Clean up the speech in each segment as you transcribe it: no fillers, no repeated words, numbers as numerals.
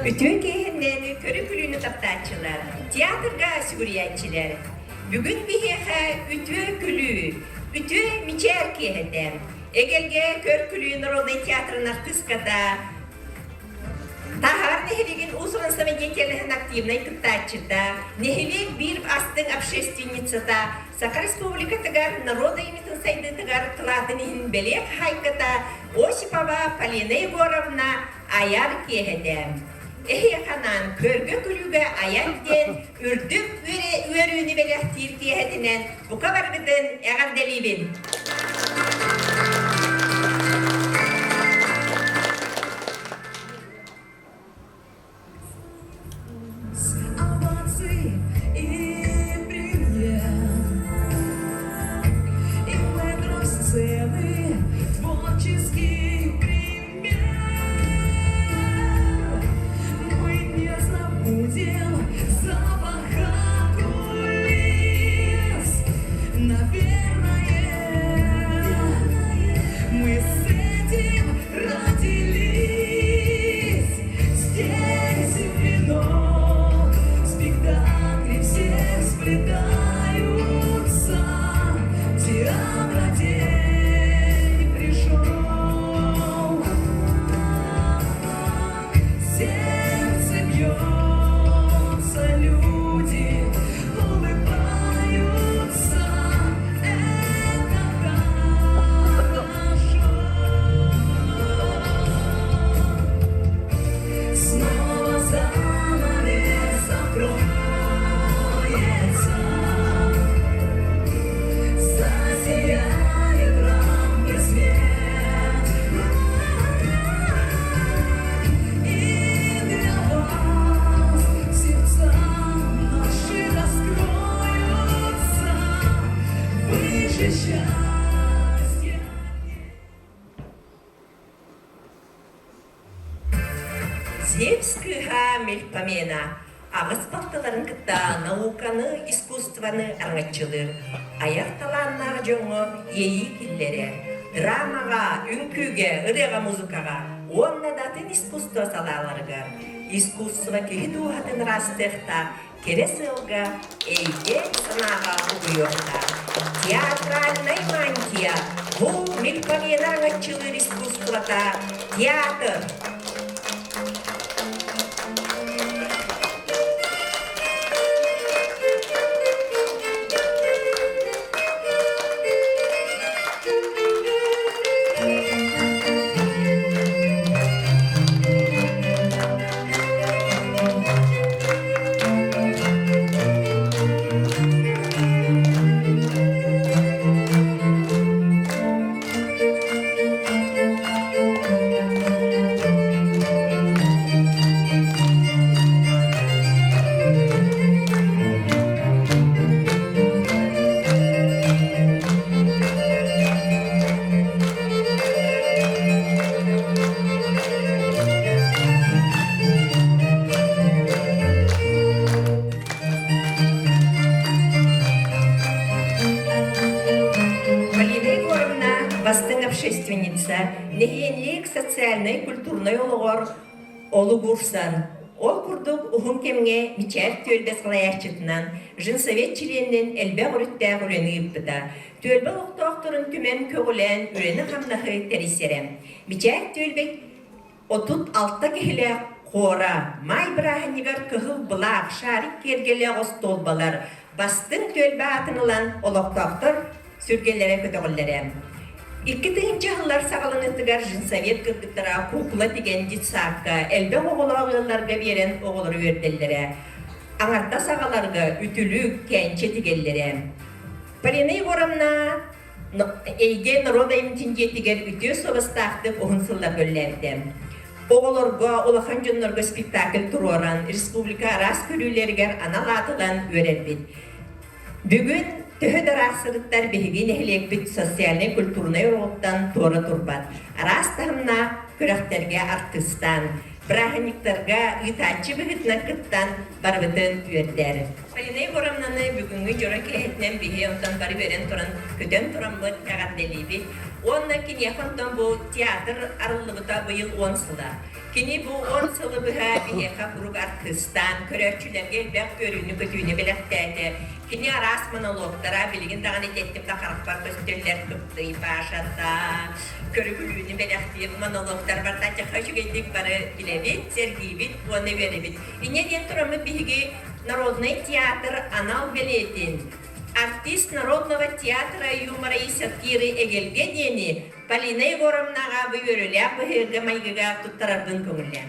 Үтүө киэһэннэн көрү-күлүүнү таптааччылар, театрга сүгүрүйээччилэр! Бүгүн биһиэхэ үтүө күлүү, үтүө мичээр киэһэтэ. Эгэлгэ көр-күлүү народнай театрын артыыската Таһаар нэһилиэгин уус-уран самодеятельноһын активнай кыттааччыта, нэһилиэк биир астыҥ общественницата, Саха Республикатыгар народ айымньытын сайдыытыгар кылаатын иһин бэлиэ хаһаайката Осипова Полина Егоровна айар киэһэтэ. Эһиэхэ анаан көргө-күлүүгэ айан диэн үрдүк үөрүүнү бэлэхтиир киэһэтинэн бука барыгытын эҕэрдэлиибин! Зевс кыыһа Мельпомена аҕыс балтыларын кытта науканы, искусствоны араҥаччылыыр, айар талааннаах дьоҥҥо иэйии киллэрэр, драмаҕа, үҥкүүгэ, ырыаҕа, музыкаҕа уонна да атын искусство салааларыгар искусство киһи дууһатын ыраастыахтаах кэрэ сыалга эйгэ санааҕа угуйуохтаах. Театральнай мантия бу Мельпомена араҥаччылыыр искусствота театр. Полина Егоровна бастыҥ общественница, нэһилиэк социальнай-культурнай олоҕор олугурсан, ол курдук уһун кэмҥэ Мичээр түөлбэ салайааччытынан, женсовет чилиэнинэн элбэх өрүттээх үлэни ыыппыта. Түөлбэ олохтоохторун түмэн көҕүлээн үлэни-хамнаһы тэрийсэрэ. Мичээр түөлбэ 36 киһилээх хора маай бырааһынньыгар кыһыл былаах, шарик киэргэлээх остуолбалар бастыҥ түөлбэ аатын ылан олохтоохтор сүргэлэрэ көтөҕүллэрэ. 2000 сыллар саҕаланыытыгар женсовет кыргыттара куукула тигэн детсадка элбэх оҕолоох ыалларга биэрэн оҕолору үөрдэллэрэ. Аҥардас аҕаларга үтүлүк, кээнчэ тигэллэрэ. Полина Егоровна Эйгэ норуот айымньытын дьиэтигэр үтүө суобастаахтык уһун сылларга үлэлээбитэ. Оҕолорго, улахан дьоннорго спектакль туруоран, республика араас көрүүлэригэр анал аат ылан үөрэрбит. Бүгүн төһө да ыраах сырыттар биһиги нэһилиэкпит социальнай-культурнай оруолуттан туора турбат. Араас таһымнаах күрэхтэргэ артыыстаан, бырааһынньыктарга ыытааччы быһыытынан кыттан барыбытын үөрдэр. Полина Егоровнаны бүгүҥҥү дьоро киэһэтинэн биһи онтон бары үөрэн туран, көтөн тураммыт эҕэрдэлиибит. Уонна киниэхэ онтон бу театр арыллыбыта быйыл 10 сыла. Кини бу он сылы быһа биһиэхэ куруук артыыстаан, көрөөччүлэргэ элбэх үөрүүнү-көтүүнү бэлэхтээтэ. Кини араас монологтара билигин даҕаны итиэттим да харахпар көстөллөр Кыптый Пашата, көрүгүлүүнү бэлэхтиир монологтар барыта чаха үчүгэйдик бары билэбит, сэргиибит уонна үөрэбит. Инньэ диэн тураммыт биһиги Народный театр анал бэлиэтин Артист народного театра юмора и сатиры эгэлгэ диэни Полина Егоровнаҕа бу үөрүүлээх быһыыга-майгыга туттарарбын көҥүллээн.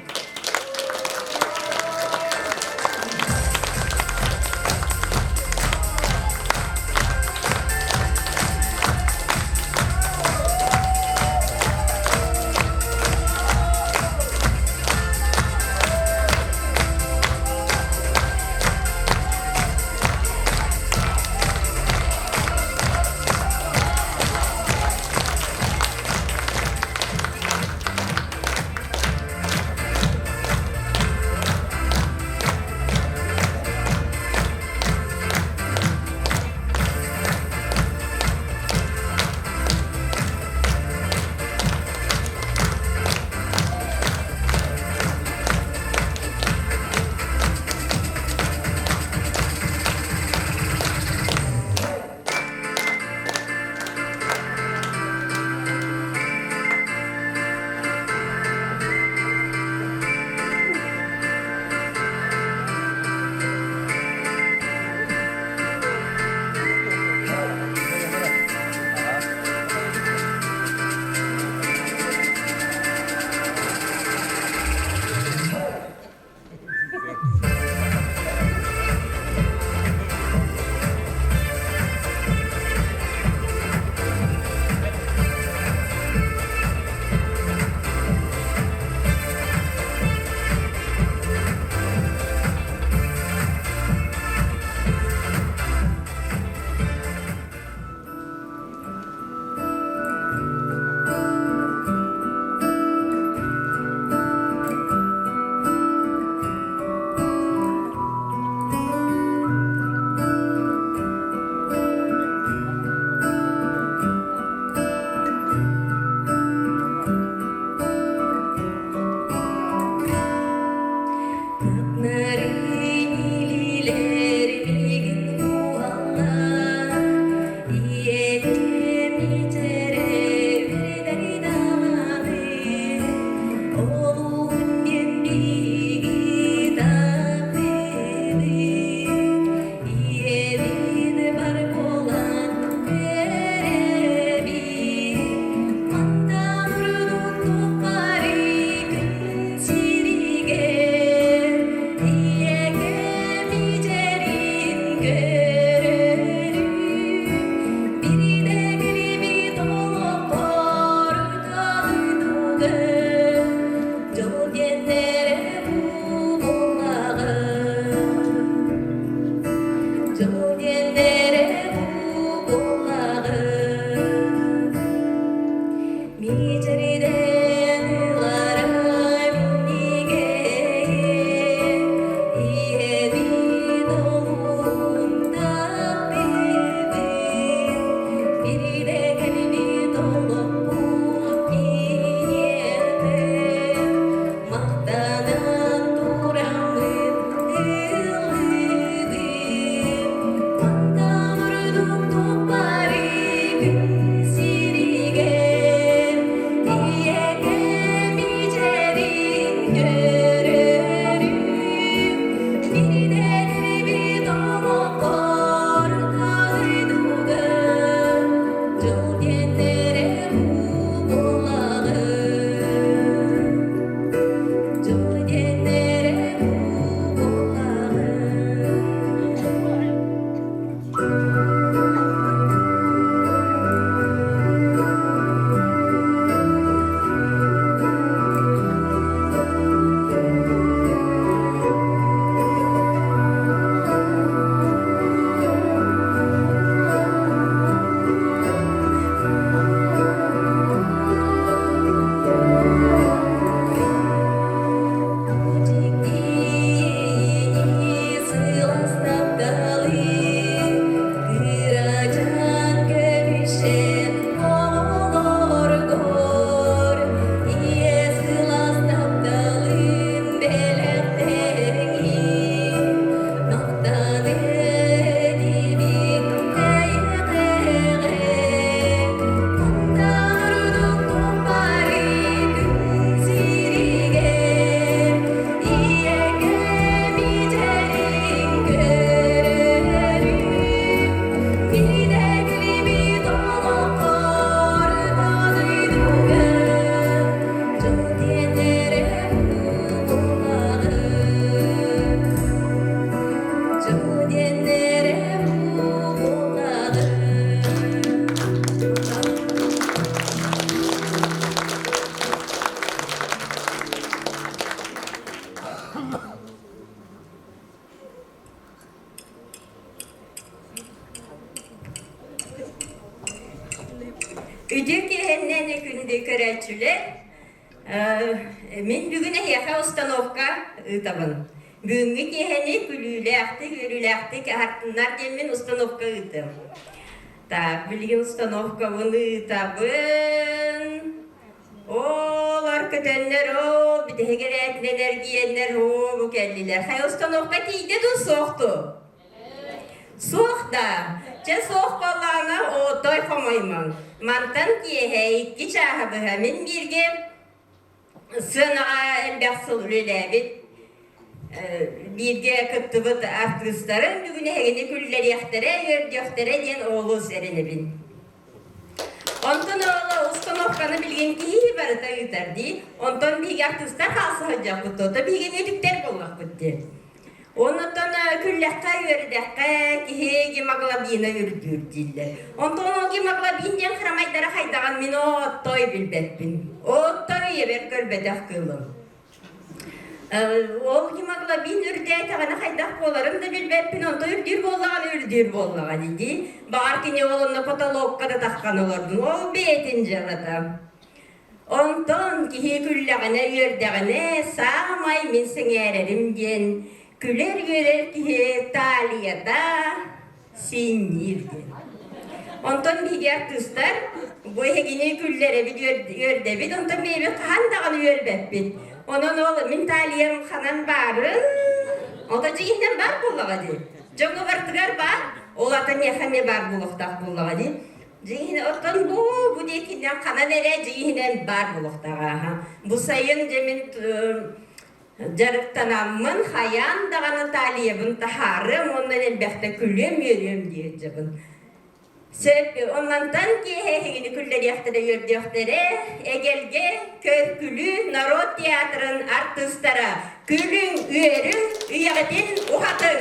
Көрөөччүлэр, мин бүгүн эһиэхэ установка ыытабын. Бүгүҥҥү киэһэни күлүүлээхтик, үөрүүлээхтик аһартыннар диэммин установка ыытым. Так, билигин установкабын ыытабын. Оолор көтөннөр, оо, бүтэһик эрээтинэн эргийэннэр, оо, бу кэллилэр. Хайа установка тиийдэ дуу, суох дуу? Суох да, чэ суох буоллаҕына отой хомоймоҥ. Мантан киэһэ 2 чааһы быһа мин бииргэ сыанаҕа элбэх сыл үлэлээбит, бииргэ кыттыбыт артыыстарым бүгүн эһигини күллэриэхтэрэ, үөрдүөхтэрэ диэн олус эрэнэбин. Онтон оҕолор установканы билигин киһи барыта ыытар дии. Онтон биһиги артыыстар хаалса сылдьахпыт, то биһигини үтүктэр буоллахпыт дии. Оннуттан күллэххэ, үөрдэххэ киһи гемоглобина үрдүүр дииллэр. Онтон ол гемоглобин диэн харамайдара хайдаҕын мин отой билбэппин. Отой ийэбэр көрбөтөх кыылым. Ол гемоглобин үрдээтэҕинэ хайдах буоларын да билбэппин, онто үрдүүр буоллаҕына үрдүүр буоллаҕа дии. Баҕар кини ол онно потолокка да таххан олордун. Ол бэйэтин дьыалата. Онтон киһи күллэҕинэ, үөрдэҕинэ саамай мин сэҥээрэрим диэн күлэр-үөрэр киһи талията синньиир диэн. Онтон биһиги артыыстар бу эһигини күллэрэбит, үөрдэбит, онтон бэйэбит хаһан даҕаны үөрбэппит. Онон ол мин талиям ханан баарын, ото дьиҥинэн баар буоллаҕа дии. Дьоҥҥо барытыгар баар, ол ата миэхэ эмиэ баар буолуохтаах буоллаҕа дии. Дьиҥинэн оттон бу бу диэкинэн ханан эрэ дьиҥинэн баар буолуохтааҕа. Бу сайын дьэ мин дьарыктанаммын хайаан даҕаны талиябын таһаарыам уонна элбэхтэ күлүөм-үөрүөм диир дьабын. Сөп, оннантан киэһэ эһигини күллэриэхтэрэ үөрдүөхтэрэ, эгэлгэ көр-күлүү норуот театрын артыыстара күлүҥ, үөрүҥ, үйэҕитин уһатыҥ!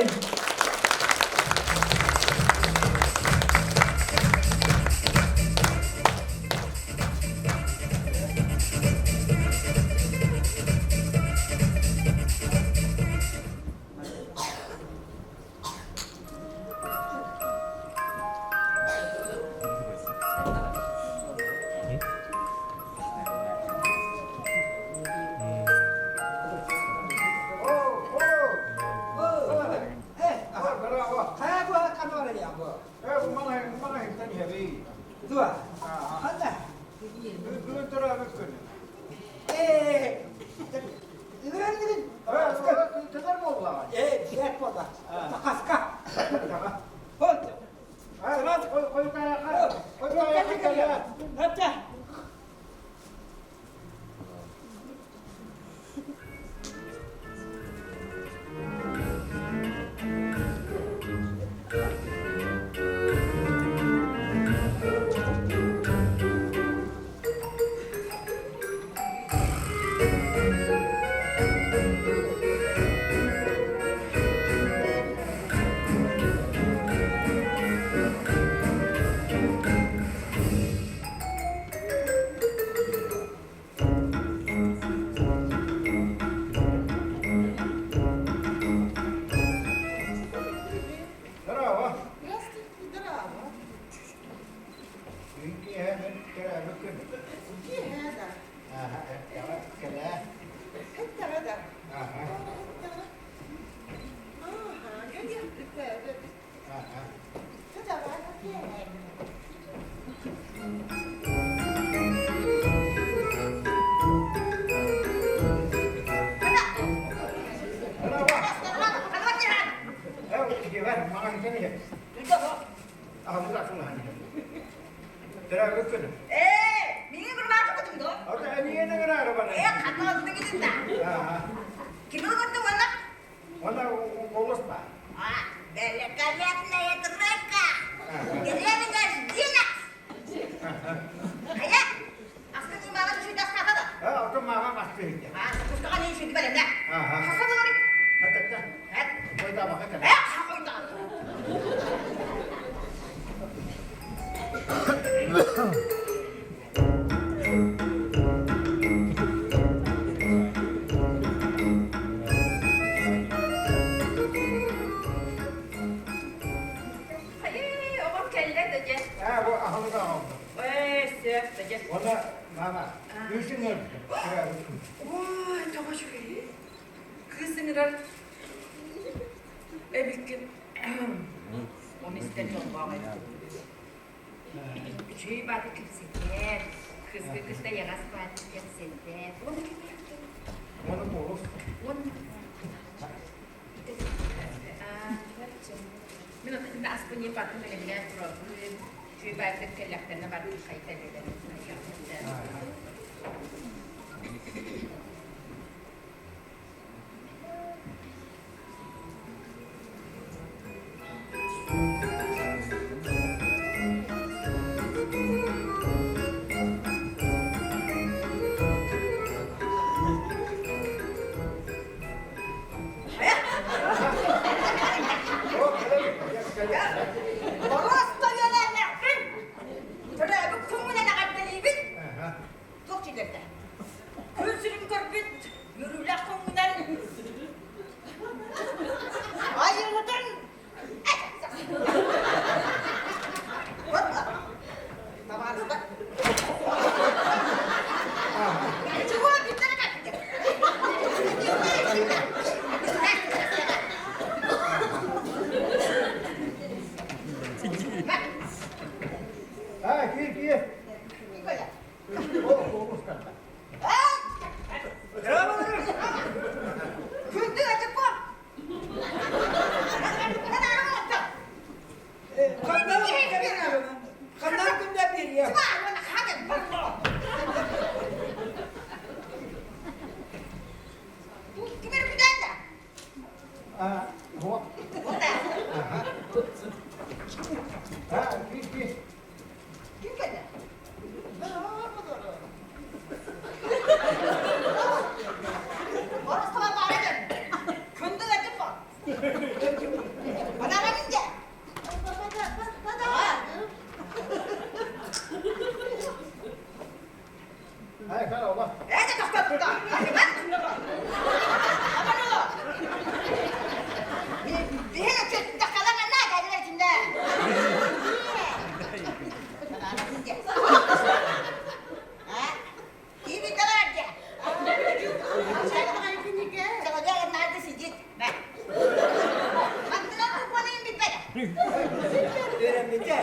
Здорово. Здравствуйте, здорово. Бүгүн киэһэ мин төрөөбүт күнүм. Киэһэ да. Аха, эрдэҕэ кэлээ. Эттэҕэ да. Аха. Эттэҕэ. Ааха, кэлиэхпит Аха. Давай, киэһэ. Здорово. Э, маҕан кэлиэ. Төрөөбүт күнүм. Ээ, миҥин курбаатыкытын дуо? Ото эниэни гынаары бана. Ээ, хатаҕытын гинин да. Кими көрдүң уонна? Уонна голос ба. А, великолепная тройка! Елена Ждина! Хайа, астыгын маҕан үшүйді астаға да? А, ото маҕан астыгын. А, кустаҕан үшүйді бэлэмнэ. Аха. Хаса болар. Хатакта. Эт. Койдаабаха кэлэ. Э, койдаабаха. Хайыы, оҕом кэллэ да дьэ. Ээ, бу аһылык аҕалдым. Ээ, сөп да дьэ. Уонна, мама. кыыһырар эбиккин. Оны истэн дьоллоох эбит. Үчүгэй бааты кэпсэтэр, кыыска кытта эйэҕэс бааты кэпсэтэр. Уонна ким Уонна Туолус. Уонна Мин аттында аспын иэп атын бэлэмнээн турабын. Үчүгэй баайдар кэллэхтэринэ барытын хайта эбэлэр. Просто үөлээннээхпин! Төрөөбүт күҥҥүнэн эҕэрдэлиибин! Туох дьиэлэрдэ? Күн сирин көрбүт үөрүүлээх күҥҥүнэн айыыһытын Табаарыстар. Чего А, киир, киир. О, Туолуска. Күндү ачыкко. Ханна күндэ бириэ? А, вот. А, киир, киир. Ай, хара, ола. Үөрэммитэ.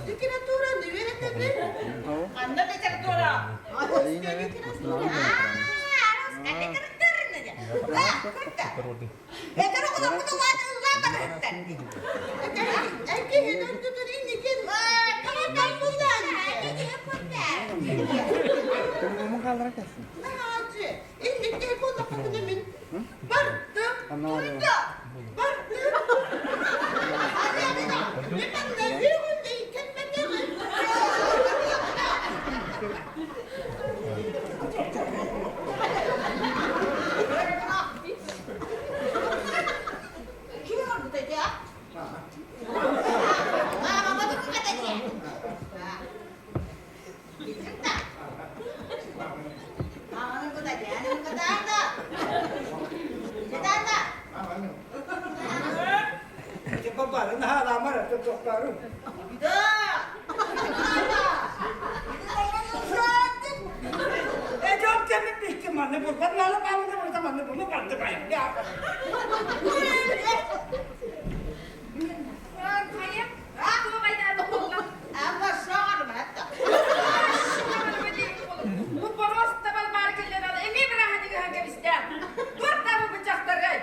Литератураны үөрэтэбин. Ханна литература? Литература. Бабарын халамар тохтару. Э жок кемин бихти манны бурбан нала бамны бурда манны буну банды баям. Я. Бу просто бар келлер эми бирахадыга кебистен. Туорта бу бычактаргай.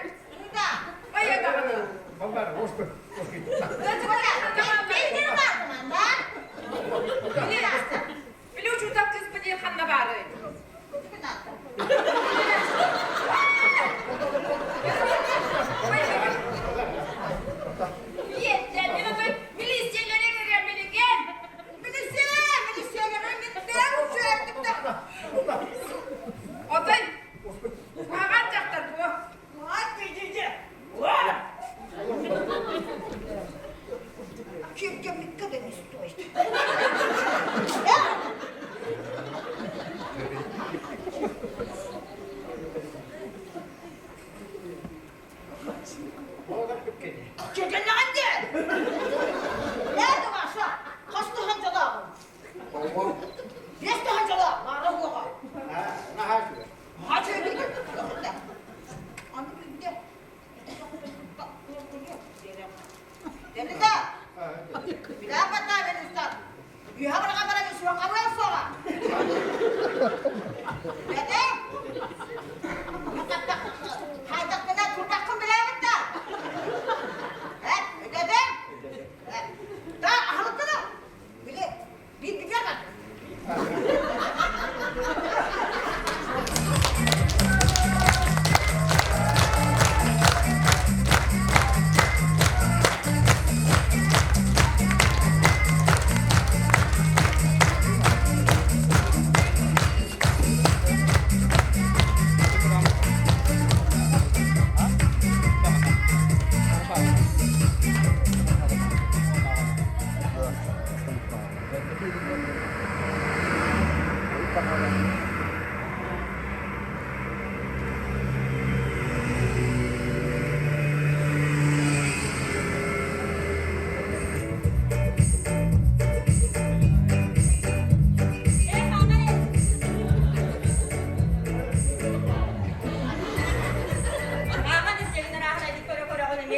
Ой, даҕаны. Балдар, оспы. Били учуутал кыыспы диэн ханна баарый?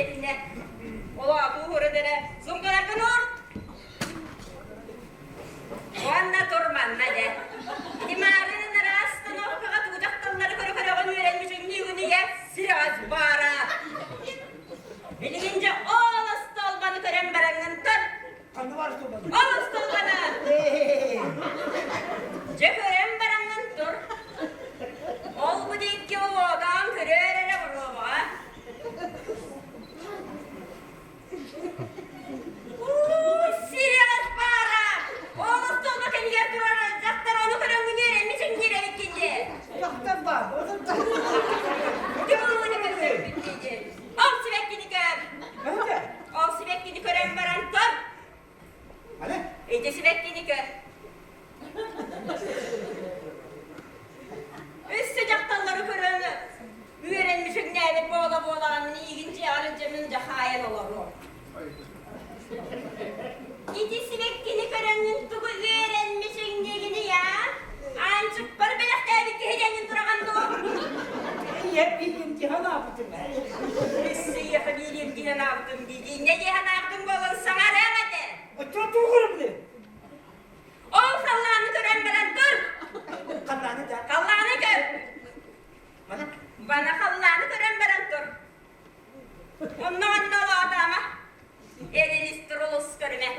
этинэ. Олоотуу уһурудара сумкаларгын уур. Уонна тур манна дьэ. Ити маарынын араас остановкаҕа тугу дьахталлары көрө-көрөҕүн үөрэммитиҥнии ийэ сир-ас баара. Билигин дьэ ол остуолбаны көрөн бараҥҥын тур. Ханна баар остуолбаны? Ол остуолбаны! Дьэ көрөн бараҥҥын тур. Ол бу диэки олоотоон көрөөр эрэ боруобаҕа. Уу, сирэҕэс баара! Ол остуолба кэннигэр турар дьахтар ону көрөҥҥүн үөрэммит чэҥниир эбиккин дии. Дьахтар баар. Дьону көрсөппүт дии. Ол сибэккини көр. Ол сибэккини көрөн баран тур. Ити сибэккини көр. Өссө дьахталлары көрөн үөрэн мүчүҥнээбит буола-буолаҕын миигин дьиэҕэр илдьэммин дьахаайан олоруом. Ити сибэккини көрөҥҥүн тугу үөрэн мүчүҥнүүгүнүй аа? Аанчыкпар бэлэхтээбит киһи диэҥҥин тураҕын дуо? Ийэ биирим дии санаабытым. Өссө ийэхэ биириэм дии санаабытым дии. Инньэ дии санаабытым буолан саҥарыаҥ этэ. Оччо тугурум Ол халлааны көрөн баран тур! Халлааны да. Халлааны көр! Бана халлааны көрөн баран тур. Онно онно олоотаама. Эрилис турулус көрүмэ.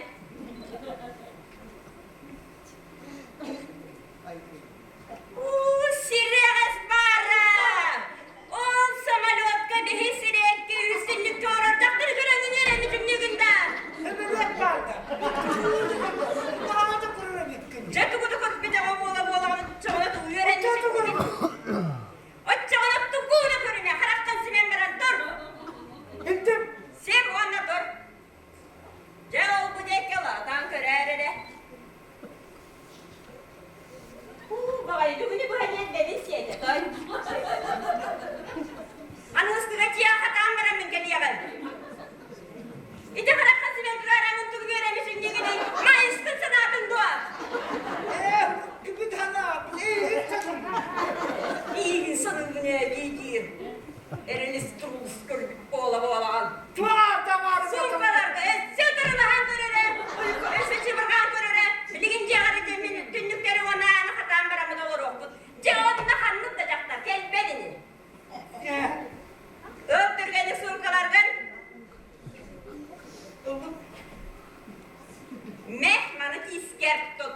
Уу, сирэҕэс баара! Ол самолетка биһи сирэкки үстүннүк туорар дьахтары көрөҥүн үөрэммитиҥнигин да. Самолет баарда. Таҕата көрөр эбиккин. Дьэ тугу да көрбүтэҕэ буола буолаҕын оччоҕуна тугу үөрэммитиҥ. Оччоҕуна тугу да көрүмэ хараххын симэн баран тур. Иттим. Сим уонна тур. Дьэ ол бу диэки ылаатаан көрөөр эрэ. Уу, баҕайы бүгүнү быһа диэн бэбин сиэтэ той. Аныгыскыга дьиэ хатаан бараммын кэлиэҕим. Ити харахха симэн турараммын тугу үөрэммит сүнньүгүнүй, майыскын санаатыҥ дуо? Ээ, күпүт санаабын, эйигин саныыбын. Миигин саныыбын ээ дии-диир. Эрэлис туруус көрбүт буола-буолаҕын. Сумкаларга өссө тырылаһан көрөрө, өссө чыбырҕаан көрөрө, билигин дьиэҕэр мин түннүктэри уонна ааны хатаан бараммын олоруохпут. Дьэ онно ханнык да дьахтар кэлбэт ини. Ыл түргэнник суумкаларгын. Мэх маны тиискэр тут.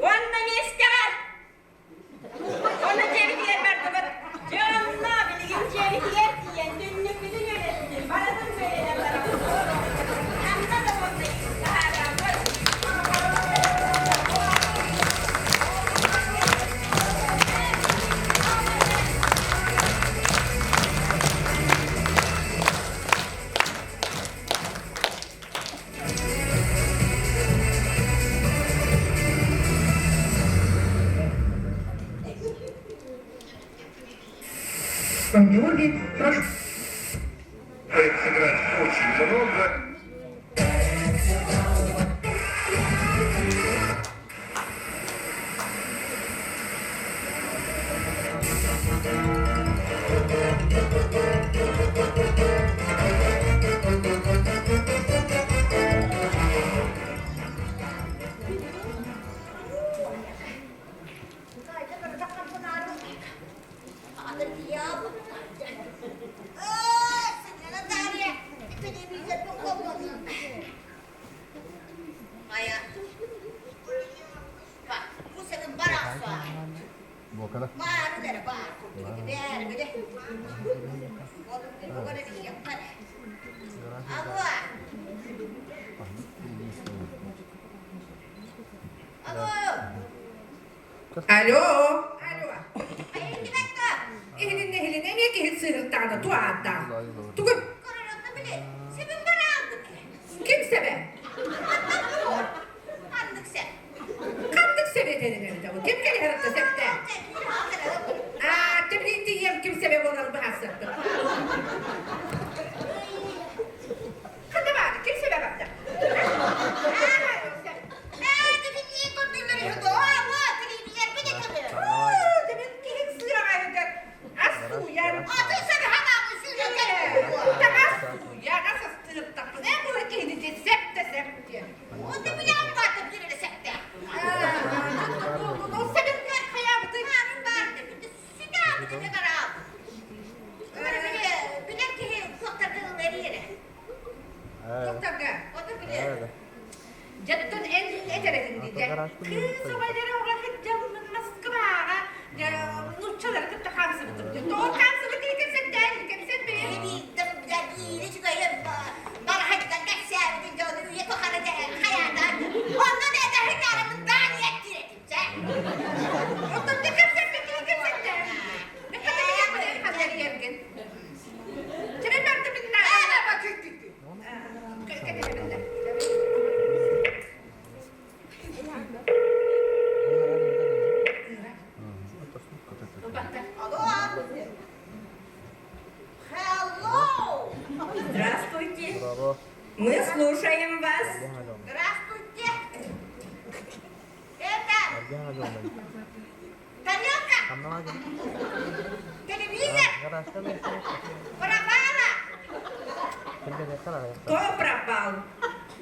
Уонна миэстэҕэр Ону дьиэбитигэр бардыбыт. Дьэ онно билигин дьиэбитигэр тиийэн түннүкпүтүн үөлэттим, барытын бэлэнэн барабыт. Ханна да уонна таһаарабыт. Георгий, прошу. Сыграть очень много. Алло! Алло! Иһилиннэ иһилиннэ эмиэ киһи сыыһыртаҕына ту ааттаах. Тугу? Ким сэбэ? Ханнык сэбэ этэрин эбитэ бу? Ким кэлиһэр атта сэптэ? Аа, тэбилин тиийэм ким сэбэ буолар быһаарсыахпыт. Ханна баар? Ким сэбэ барда? Оо, тэбин киһин сыаҕа иһигэр ас сууйан. Кыыс оҕолоро оҕо сылдьаммын Москваҕа нууччалары кытта хаамсыбытым. Тоҕо хаамсыбыт дии кэпсэттээн кэпсэтбин. Биири үчүгэйи барахайдан кэпсээбитин дьону үйэ тухары хайаатаан. Онно да этэһин даан иэттиир этим чэ. Оттон да кэпсэппит кини кэпсэттээн. Мен хата билэргин. Чэрэ барда минна. Hello! Здравствуйте. Мы слушаем вас. Здравствуйте! Это тарелка, телевизор, пропала! Кто пропал?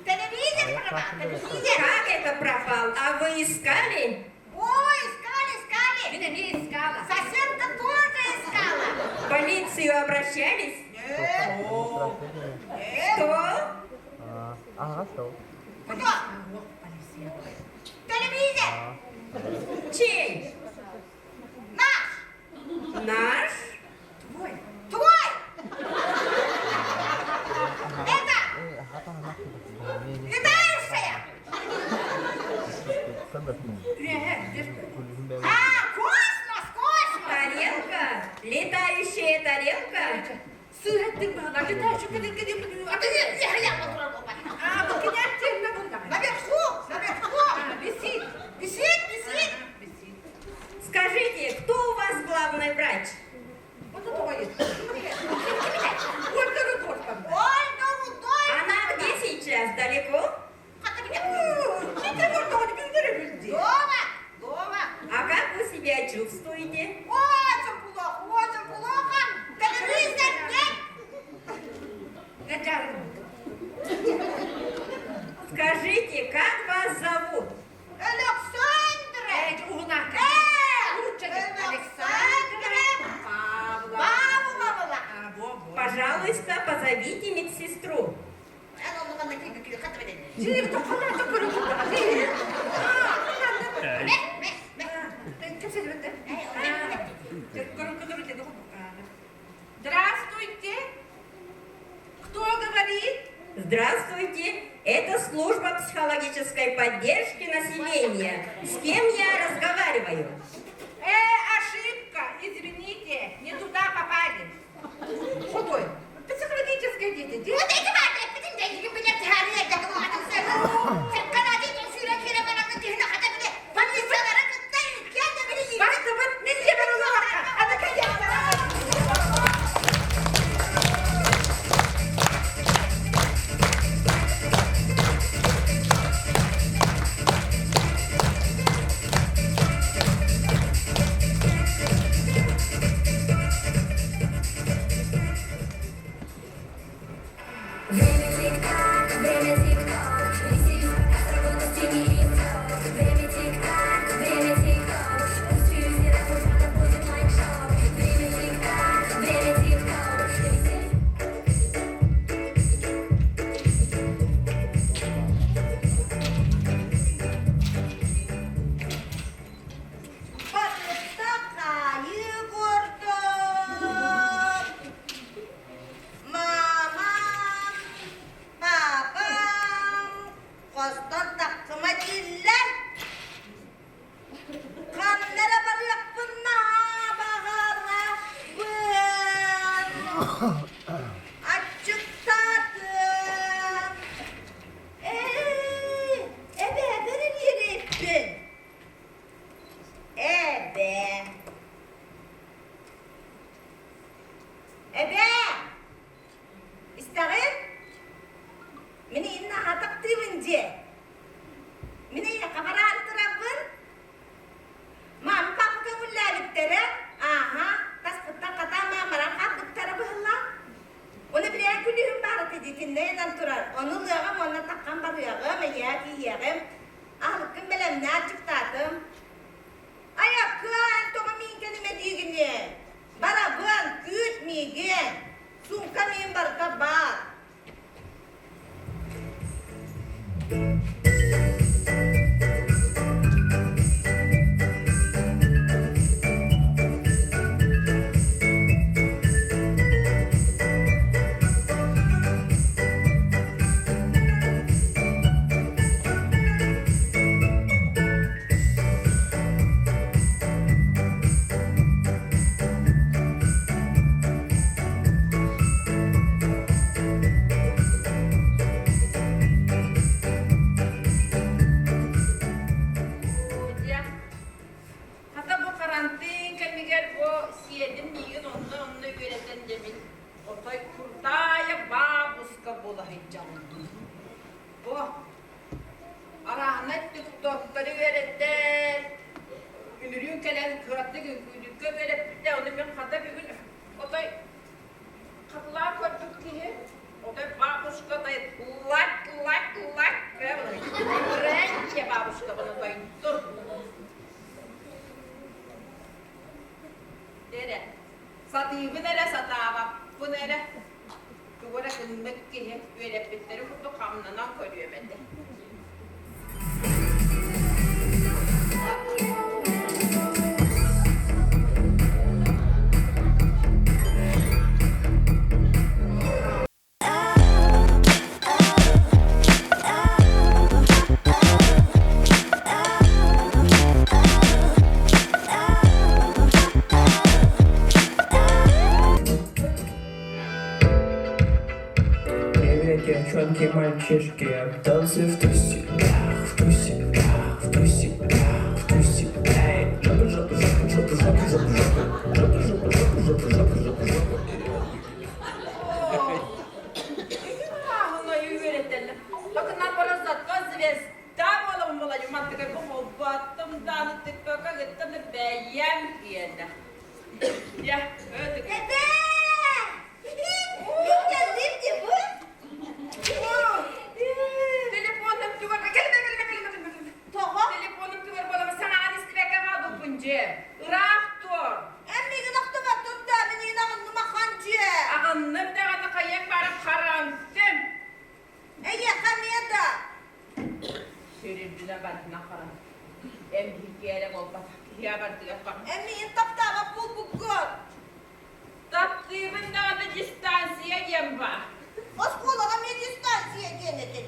Телевизор пропал, телевизор! Как это пропал? А вы искали? Ой, искали, искали! Меня не искала. Соседка тоже искала! В полицию обращались? Нет, нет. Что? Кто? Телевизор! Чей? Наш! Наш? Твой. Твой! Это летающая! А, космос, космос! Тарелка? Летающая тарелка? Сыһаттык баҕа летающий А, бу кинээттиэннэ булдаҕа. Наверху, наверху! А, висит. Висит, висит! Висит. Скажите, кто у вас главный врач? Вот это твой. Ольга Рудольфовна. Ольга Рудольфовна! Она где сейчас? Далеко? Дома, дома. А как вы себя чувствуете? Очень плохо, очень плохо. Телевизор нет. Скажите, как вас зовут? Александра! Александра Павловна. Павловна! Пожалуйста, позовите медсестру. Здравствуйте! Кто говорит? Здравствуйте, это служба психологической поддержки населения. С кем я разговариваю? Ошибка, извините, не туда попали. Худой. Психологическое дети. Вот эти Бастыбыт, мен де бір улаха. Аны Время тик-так, время тик-ток, веселись, пока срок годности не истек. Время тик-так, время тик-ток, пусть в юзерах будет лайк-шоп. Время тик-так, время тик-ток, веселись. Батыста курдук. Мамам, папам, хостон тахсыма дииллэр. Ханна эрэ барыахпын наһаа баҕарабын. Аччыктаатым. Ээ, эбээбэр ириэппин. Эбээ. Эбээ! Истэҕин? Мин инна хатактыыбын дьиэ. Мин эйиэхэ бараары турабын. Мама папа көҥүллээбиттэрэ. Ааһа, таспыттан хатаан маамаран хаалбыттара быһыллаах. Оны билээн күлүүһүм баара тидитиннэйинэн турар. Ону ылыаҕым уонна таххан барыаҕым, эйээ тиийиэҕим. Аһылыккын бэлэмнээ аччыктаатым. Айаккыан, тоҕо миигин дьэ мин отой крутая бабушка буола сылдьабын. Бу арааһынай тиктоктары үөрэтэр, үнүрүүн кэлэн кыратык үҥкүүлүүргэ үөрэппитэ, ону мин хата бүгүн отой хатылаан көрбүт киһи отой бабушка лайк лайк лайк Брэнче бабушка бұны тойдур. Дere, сатыыбын эрэ сатаабаппын эрэ тугу эрэ гыннык киһи үөрэппиттэри курдук хамнанан көрүөм этэ. Привет, девчонки, мальчишки, танцы в трусиках, в трусиках, в трусиках, в трусиках. Эй, жопу, жопу, жопу, жопу, жопу, жопу, жопу, жопу, жопу, жопу, жопу, жопу, жопу. Эбээ! Мин кэллим дии бу. Телефоным түгэр, кэлбэ, кэлбэ, кэлбэ, кэлбэ. Тоҕо? Телефоным түгэр буолама саҥаҕын истибэккэ хаалбыппын дьэ. Ыраах тур. Эн миигин ахтыбаттын да, мин иин аҕынным ахан дьиэ. Аҕынным даҕаны хайыаҥ баара харантын. Эйиэхэ эмиэ да. Сүрүрдүнэ барытына харан. Эн биһикки эрэ буолбатах киһи абардыгар бар. Эн миигин таптаабат буолбуккун. Таптыыбын даҕаны дистанция диэн баар. Оскуолаҕа эмиэ дистанция диэн этэ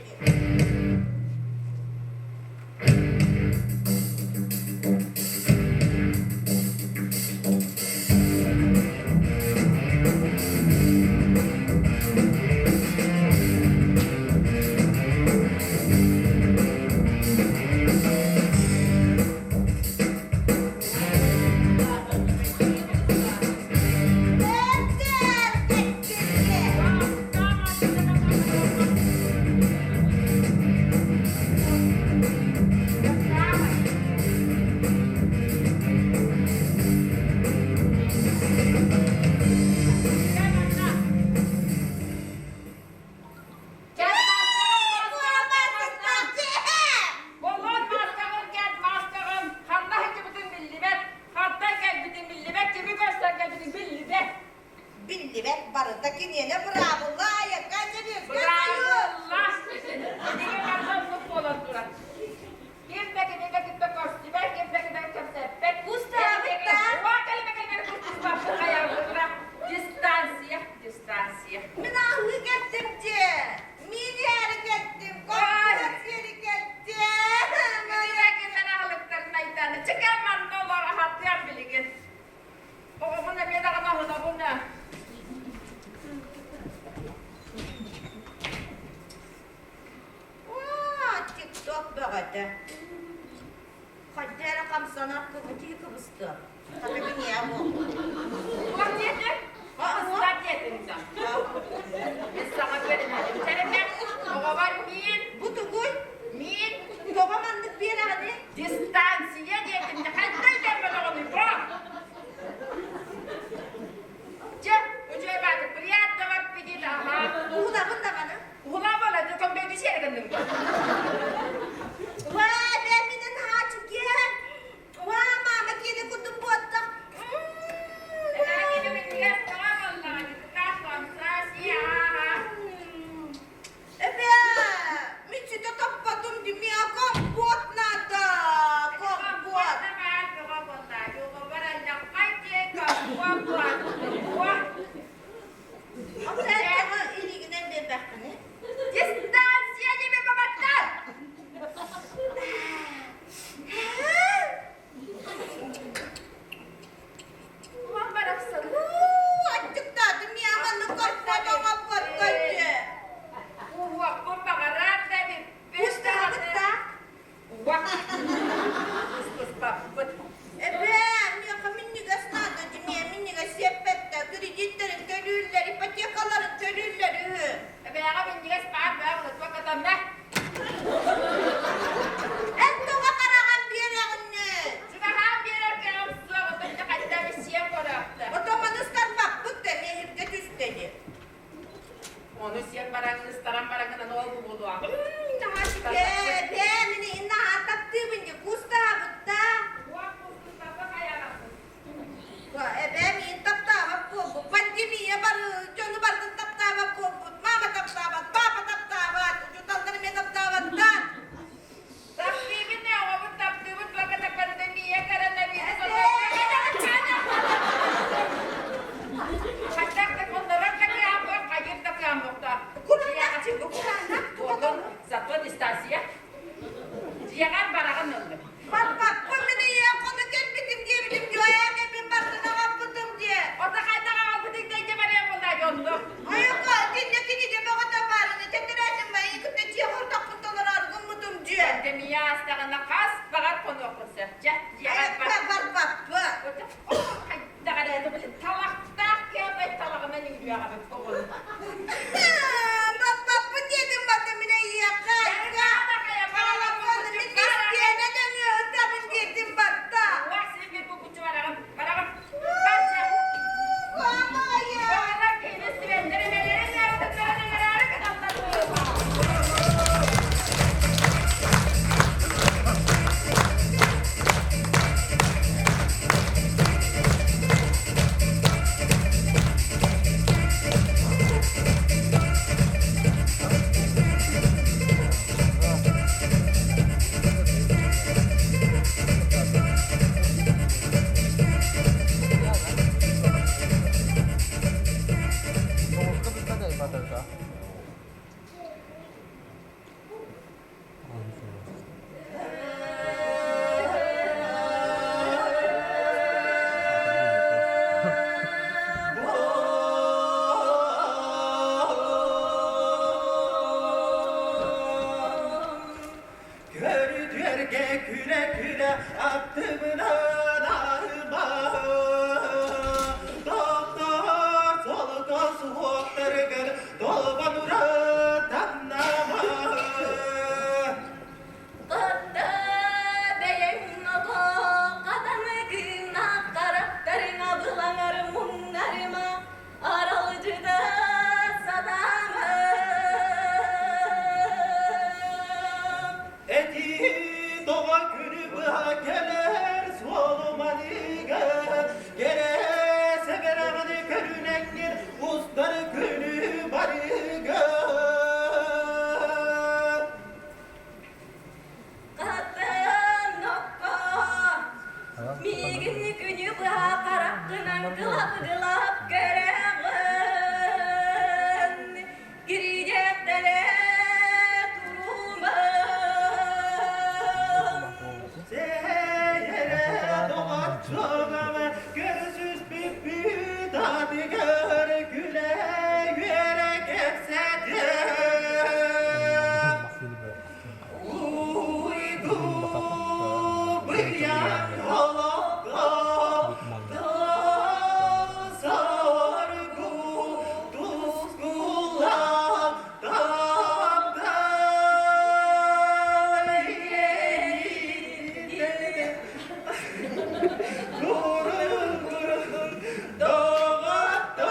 Боллон мааскаҕын кэт, мааскаҕын ханна сылдьыбытыҥ биллибэт, хантан кэлбитиҥ биллибэт, кими көрсөн кэлбитиҥ биллибэт. Биллибэт барыта киниэнэ быраабылла айакка дьэбиэскэ Быраабылла! Итиги барыта оннук буолан турар. Ким да кинигэ кытта көрсүбэт, ким да кытта кэпсэппэт. Кустаабыт да? Дистанция, дистанция. Мин аһыы кэлтим дьэ. Мин иһээри кэлтим. Компот сиэри кэлтим. Кытыла аһылыктарын айтааны. Чыкан манна олор аһатыам билигин. Оҕобун эмиэ даҕаны аһынабын аа. Оо, тикток бөҕөтө. Хайда эрэ хамсанар кыбытыы кыбыстыа. Хата киниэ буолла. Туох диэтиҥ? Кыбыстар диэтиҥ да. Мин саҥа үөрэнэрим. Чэрэмэ, оҕобор миин. Бу тугуй? Миин. Тоҕо маннык биэрэҕиний? Дистанция диэтим да хайда өйдөммөт оҕонуй бу? Чэ, үчүгэй баатыр, приятного аппетита, аха. Уһунабын даҕаны. Уһуна буолла, көмбөйгү сиэри гынныҥ дуо? Уа, бэйминин хаачыгиэн. Уа, мама киэни курдук буоттах. Эбээ, мин ситэ таппатым дии, миэхэ компот надо, компот. Оттон илиигинэн биэрбэххиний? Дистанция диэби бабаттар! Улан барахсан. Уу, аччыктаатым, миэхэ маннык компот оҥоппокко дии. Уһуохпун баҕарар да эбиппин. Кустаһабыт да? Уах. Куспаппыт. Эбээ, миэхэ минньигэс надо дии, миэхэ минньигэс сиэппин. Кылап-кылап көрөҕүн, кирийэттэрэ турума. Сээйэрэ доҕоччугум, көрсүспүппүт атыгар күлэ-үөрэ кэпсэтиэм. Уйгу быйаҥ олоххо соргу тускулаах Турун-турун доҕоттор.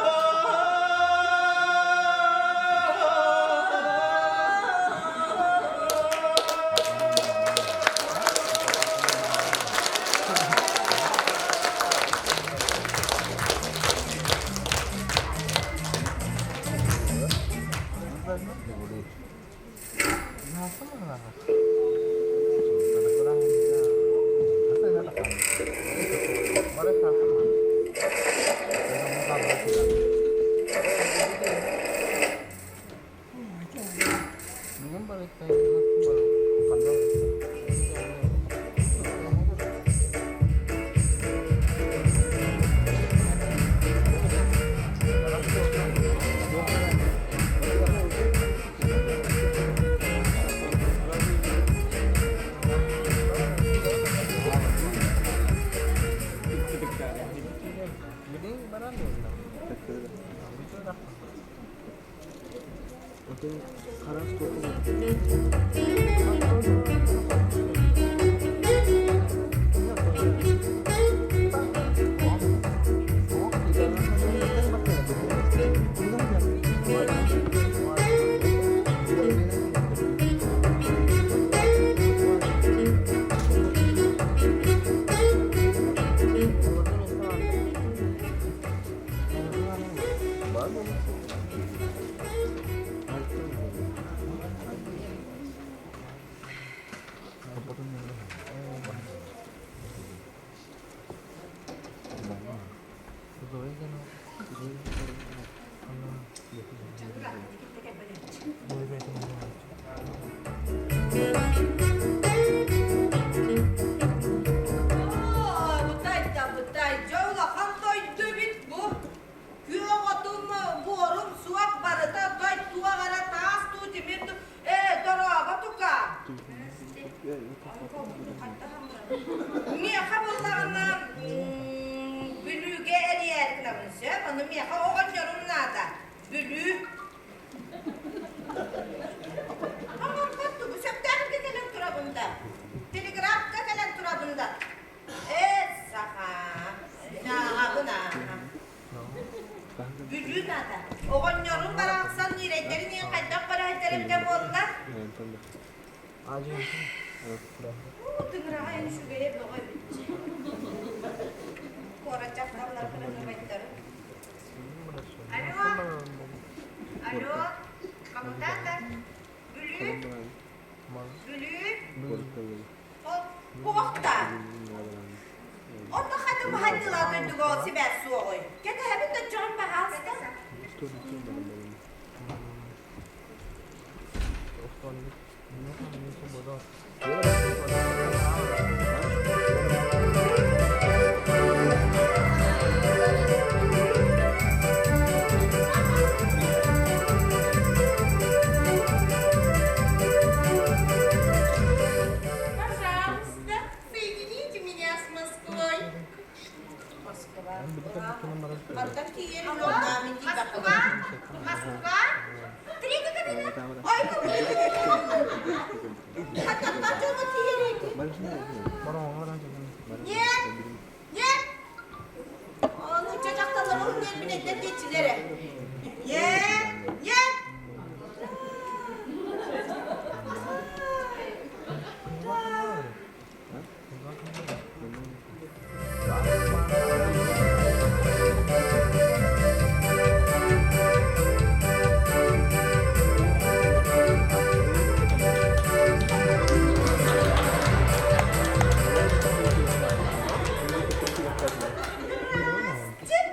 Бутай да бутай, дьэ улахан дойду эбит бу. Күөх отум, буорум суох барыта той туох эрэ таас дуу, тимир дуу. Ээ, дорообо тука. Миэхэ буоллаҕына Бүлүүгэ эрийээри гынабын сөп, ону миэхэ оҕонньорум наада. Бүлүү. Оҥорбот тугу сөптөөхкө кэлэн турабын да. Телеграфка кэлэн турабын да. Ээ, саха. Нааҕабын ааха. Бүлүү наада. Оҕонньорум барахсан ньирэйдэрин иһин хайдах бараайтар эбитэ буолла? Уу, тыҥыраҕа эн үчүгэйэ бөҕө эбит. Куорат дьахталлар кырасыбайдарын. Алло, алло, коммутатор, Бүлүү, Бүлүү, Туохта? Онно хата баһайдылаа дойдуга ол сибээс суоҕуй? Кэтэһэбин да дьон баһаалыста. Пожалуйста, соедините меня с Москвой. Москва. Мантан тиийэр Москва? Москва? Третий кабинет. Ой, Нет, нет. Нуучча дьахталлар уһун ньиэрбинэйдэр диэччилэрэ. Нет, нет. Здравствуйте.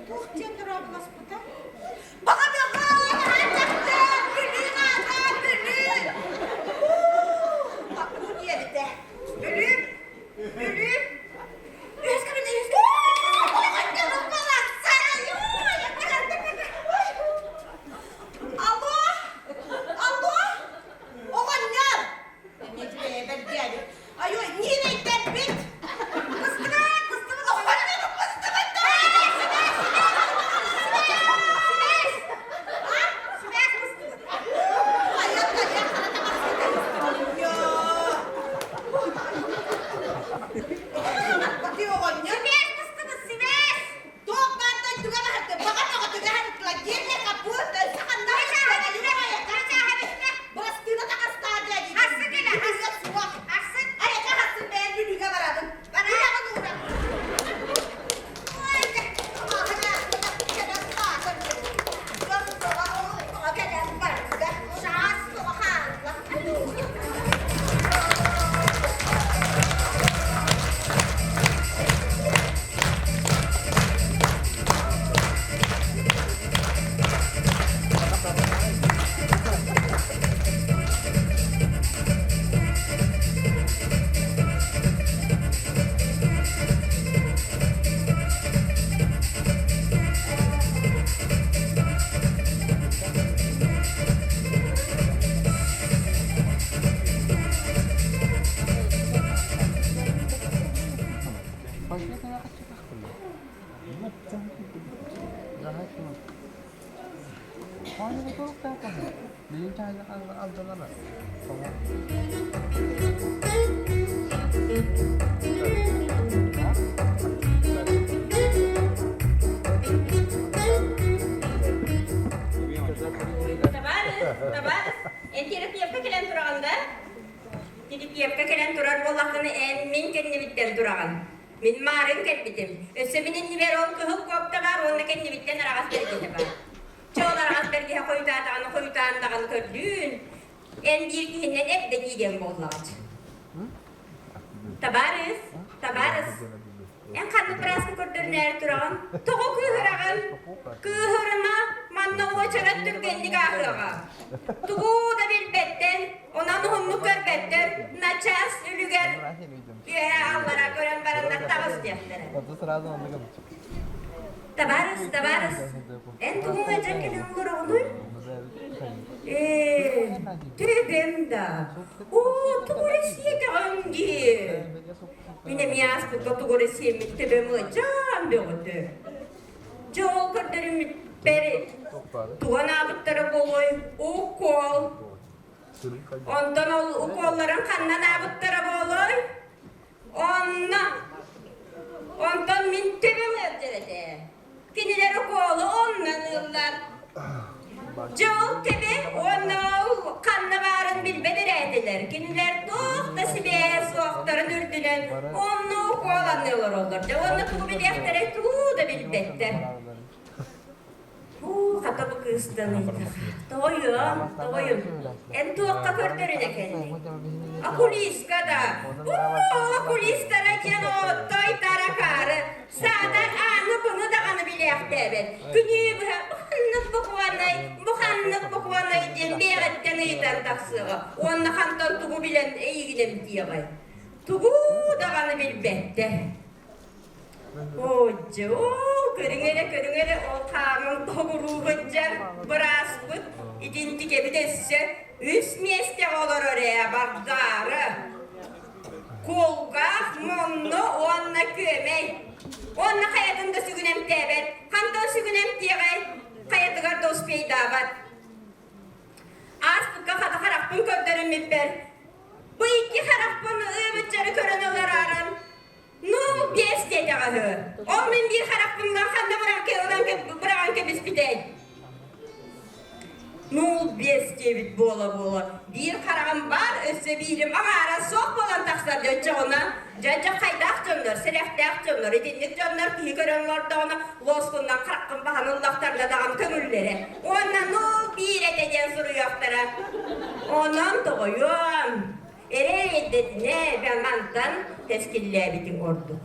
Туох диэн дорооболоспута? Баҕа бөҕө, аһаатахта, Бүлүү аата, Бүлүү! Бакуу диэбитэ. Бүлүү, Бүлүү. Үөскэ мин үөскэ. Алло, алло, оҕонньор! Айой, Нина иттэрбит! Быстыбыт, быстыбыт, оҕонньор быстыбыт! Сибээс! А? Сибээс быстыбыт! Оҕонньор! Сибээс быстыбыт, сибээс! Туох баар дойдуга баһарда, баҕа тоҕотуга харытла, гирле капут, саханна Бырастыына таҕастаа диэн. Хассы кэлэ, хассы суох. Хассын, айака хассын бэйэн бүлүүгэ барабын. Бараҕын уура. Табаарыс, табаарыс, эн терапевка кэлэн тураҕын да? Терапевка кэлэн турар буоллаххына эн мин кэннибиттэн тураҕын. Мин маарын кэлбитим. Өссө мин иннибэр ол кыһыл куопта баар уонна кэннибиттэн араҕас бэргэһэ баар. Чэ ол араҕас бэргэһэ хойутаатаҕына хойутаан даҕаны көрдүүн. Эн биир киһиннэн эрдэ киириэҥ буоллаҕа. Табаарыс, табаарыс, эн ханнык бырааска көрдөрүнээри тураҕын? Тоҕо кыыһыраҕын? Кыыһырыма, манна уочарат түргэнник ааһыаҕа. Тугу да билбэттэн, онон уһуннук көрбөттөр, начаас үлүгэр үөһэ аллара көрөн бараннар таҕыс диэхтэрэ. Табаарыс, табаарыс, эн тугуҥ ыалдьан кэлэн олороҕунуй? Ээ, төбөм да. Оо, тугу эрэ сиэтэҕиҥ дии. Мин эмиэ ааспыкка тугу эрэ сиэммит төбөм ыалдьаан бөҕөтө. Дьэ ол көрдөрүммүппэр тугу анаабыттара буолуой? Укол. Онтон ол уколларын ханна анаабыттара буолуой? Онно. Онтон мин төбөм ыалдьар этэ. Кинилэр укуолу оннан ыллар. Дьэ ол төбө уонна ол ханна баарын билбэт эрэ этилэр. Кинилэр туох да сибээһэ суохтарын үрдүнэн онно укуоланыы олороллор. Дьэ уонна тугу билиэхтэрэй тугу да билбэттэр. Һуу, хата бу кыыстан ыйытар. Тоҕойуом, тоҕойум, эн туохха көрдөрүнэ кэллиҥ? Окулистка да? Оо, окулистара диэн оттой таракаары, саатар ааны быны даҕаны билээхтээбэт. Күнүү быһа бу ханнык букванай, бу ханнык букванай диэн бэйэҕиттэн ыйытан тахсыаҕа. Уонна хантан тугу билэн эйигин эмтиэҕэй? Тугу даҕаны билбэттэр. Оодьэ, оо, көрүҥ эрэ, көрүҥ эрэ, ол хааман тоҕуруубут дьэ, бырааспыт итинтикэбит өссө үс миэстэҕэ олорор ээ, бардаары. Кулгаах, мунну уонна күөмэй. Уонна хайатын да сүгүн эмтээбэт. Хантан сүгүн эмтиэҕэй? Хайатыгар да успейдаабат. Ааспыкка хата харахпын көрдөрүммүппэр, бу икки харахпын ыабыччары көрөн олорааран, Ну, биэс диэтэҕэ үһү. Ол мин биир харахпыннан ханна быраҕан кэбиспитэй? Ну, биэс диэбит буола-буола. Биир хараҕым баар, өссө биирим аҥаара суох буолан тахсар дьэ оччоҕуна. Дьэ, дьэ, хайдаах дьоннор, сэрэхтээх дьоннор, итинник дьоннор киһи көрөн олордоҕуна, лоскуннан хараххын баһан ыллахтарына даҕаны көҥүллэрэ. Уонна ну, биир этэ диэн суруйуохтара. Онон тоҕойуом, эрэ эрдэтинэ мантан тэскиллээбитиҥ ордук.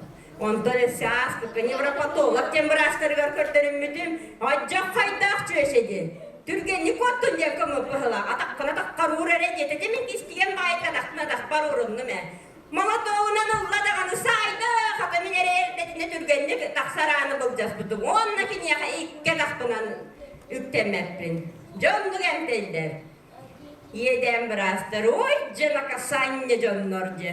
Онтон өссө ааспыкка невропатолог диэн быраастарыгар көрдөрүммүтүм, Одьох хайдаах чүөчэ диэн. Түргэнник куоттун диэн көмө быһылаах, атаххын атаххар уур эрэ диэтэ. Мин истигэн баайга атахпын атахпар ууруннум ээ. Молотуогунан ылла даҕаны саайда, хата мин эрэ эрдэтинэ түргэнник тахсар ааны былдьаспытым. Уонна киниэхэ икки атахпынан үктэммэппин. Дьэ оннук эмтэллэр. Иэдээн быраастар, ой дьэ накасанньа дьоннор дьэ.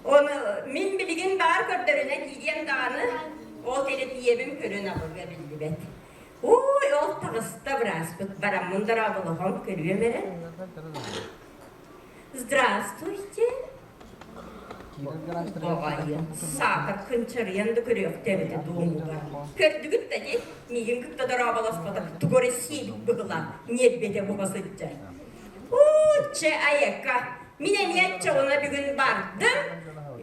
Ону мин билигин баар көрдөрүнэ киириэм даҕаны, ол терапиябын көрөн абыга биллибэт. Ой, ол таҕыста бырааспыт, бараммын дорооболоһон көрүөм эрэ. Здравствуйте. Баҕайы, саатар кынчарыйан да көрүөхтэ эбитэ дуомугар. Көрдүгүт да дии, миигин кытта дорооболоспото, тугу эрэ сиэбит быһыылаах, ньиэрбэтэ буһа сылдьар. Уу, чэ, айака, мин эмиэ оччоҕуна бүгүн бардым.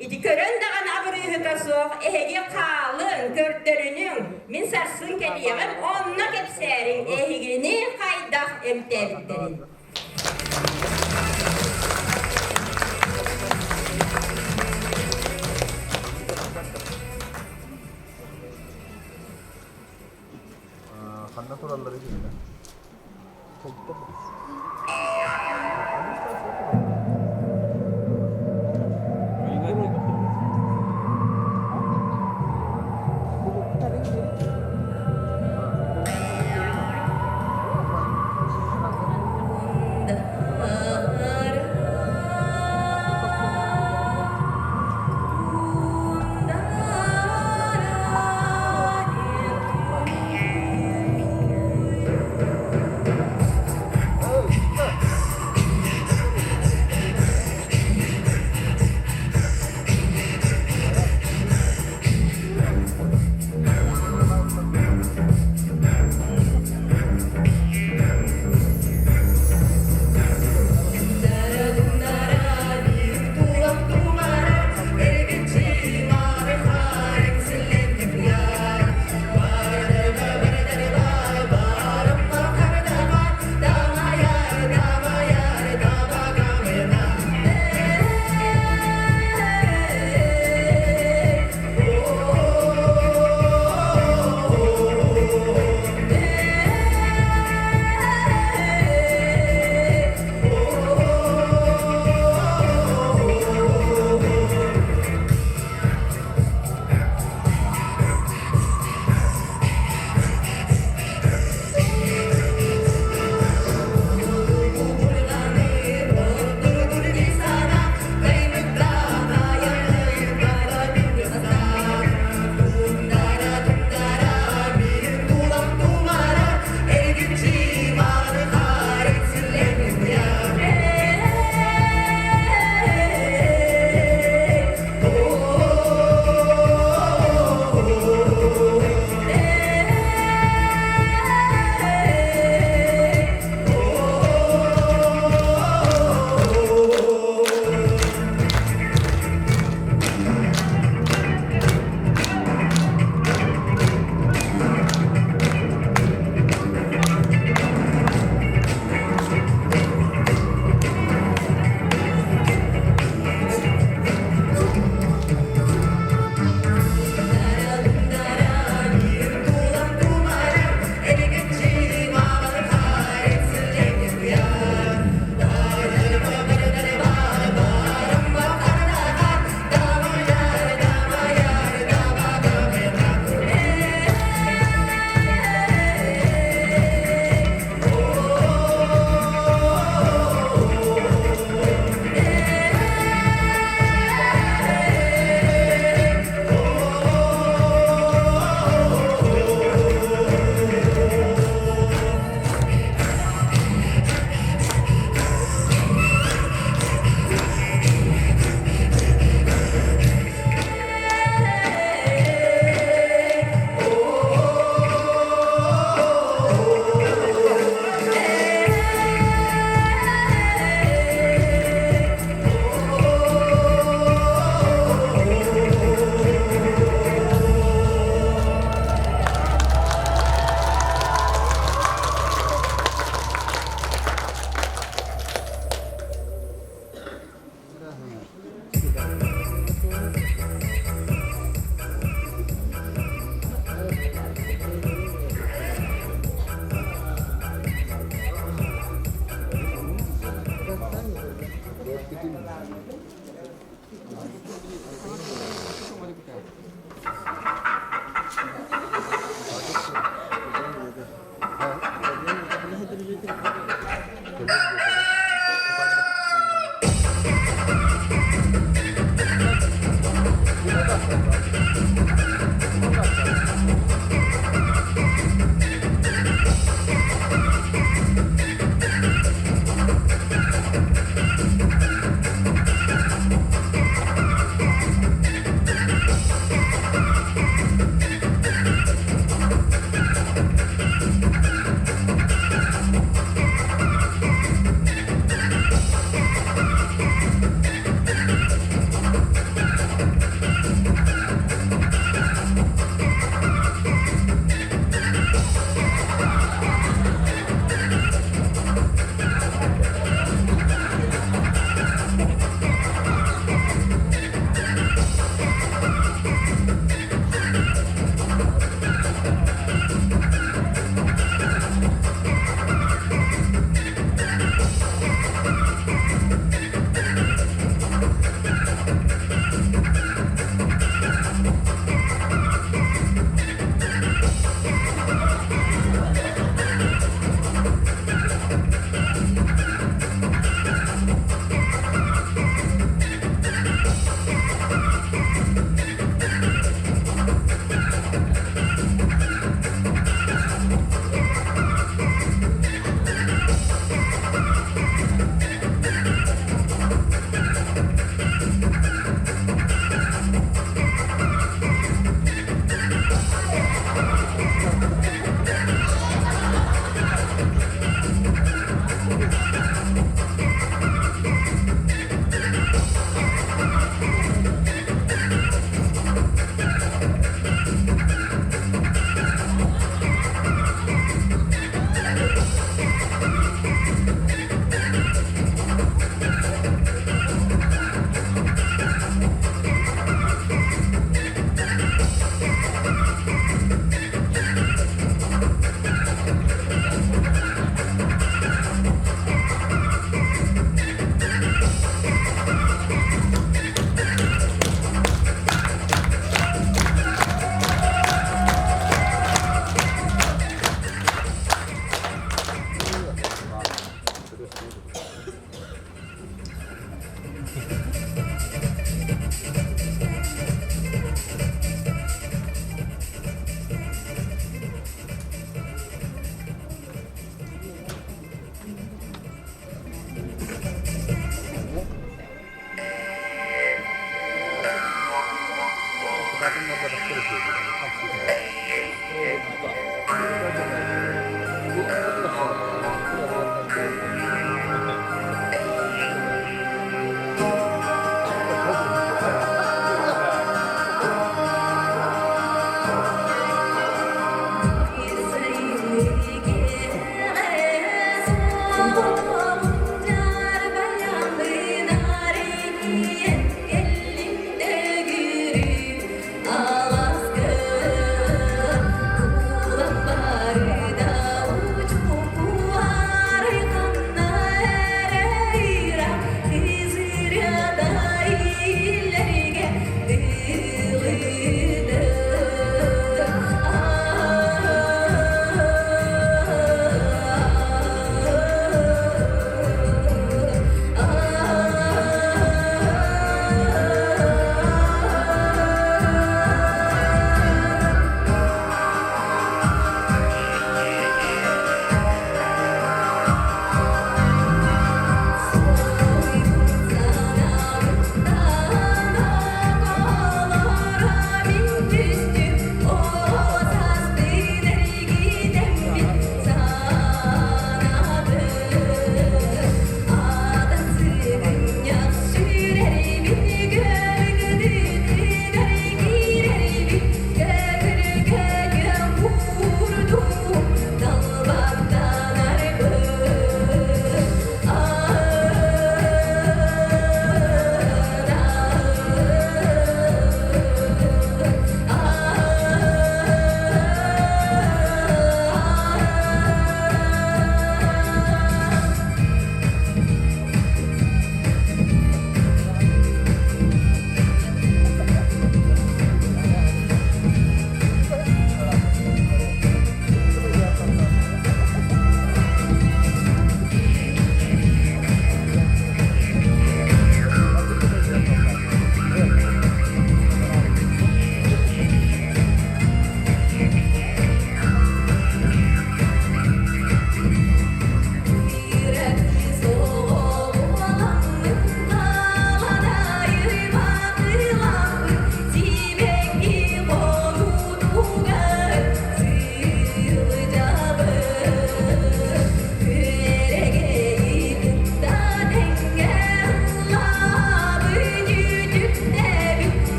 Ити көрөн даҕаны абырыыһыта суох, эһиги хаалыҥ, көрдөрүнүҥ, мин сарсын кэлиэҕим, онно кэпсээриҥ эһигини хайдах эмтээбиттэрин. Ханна тураллары билбэт.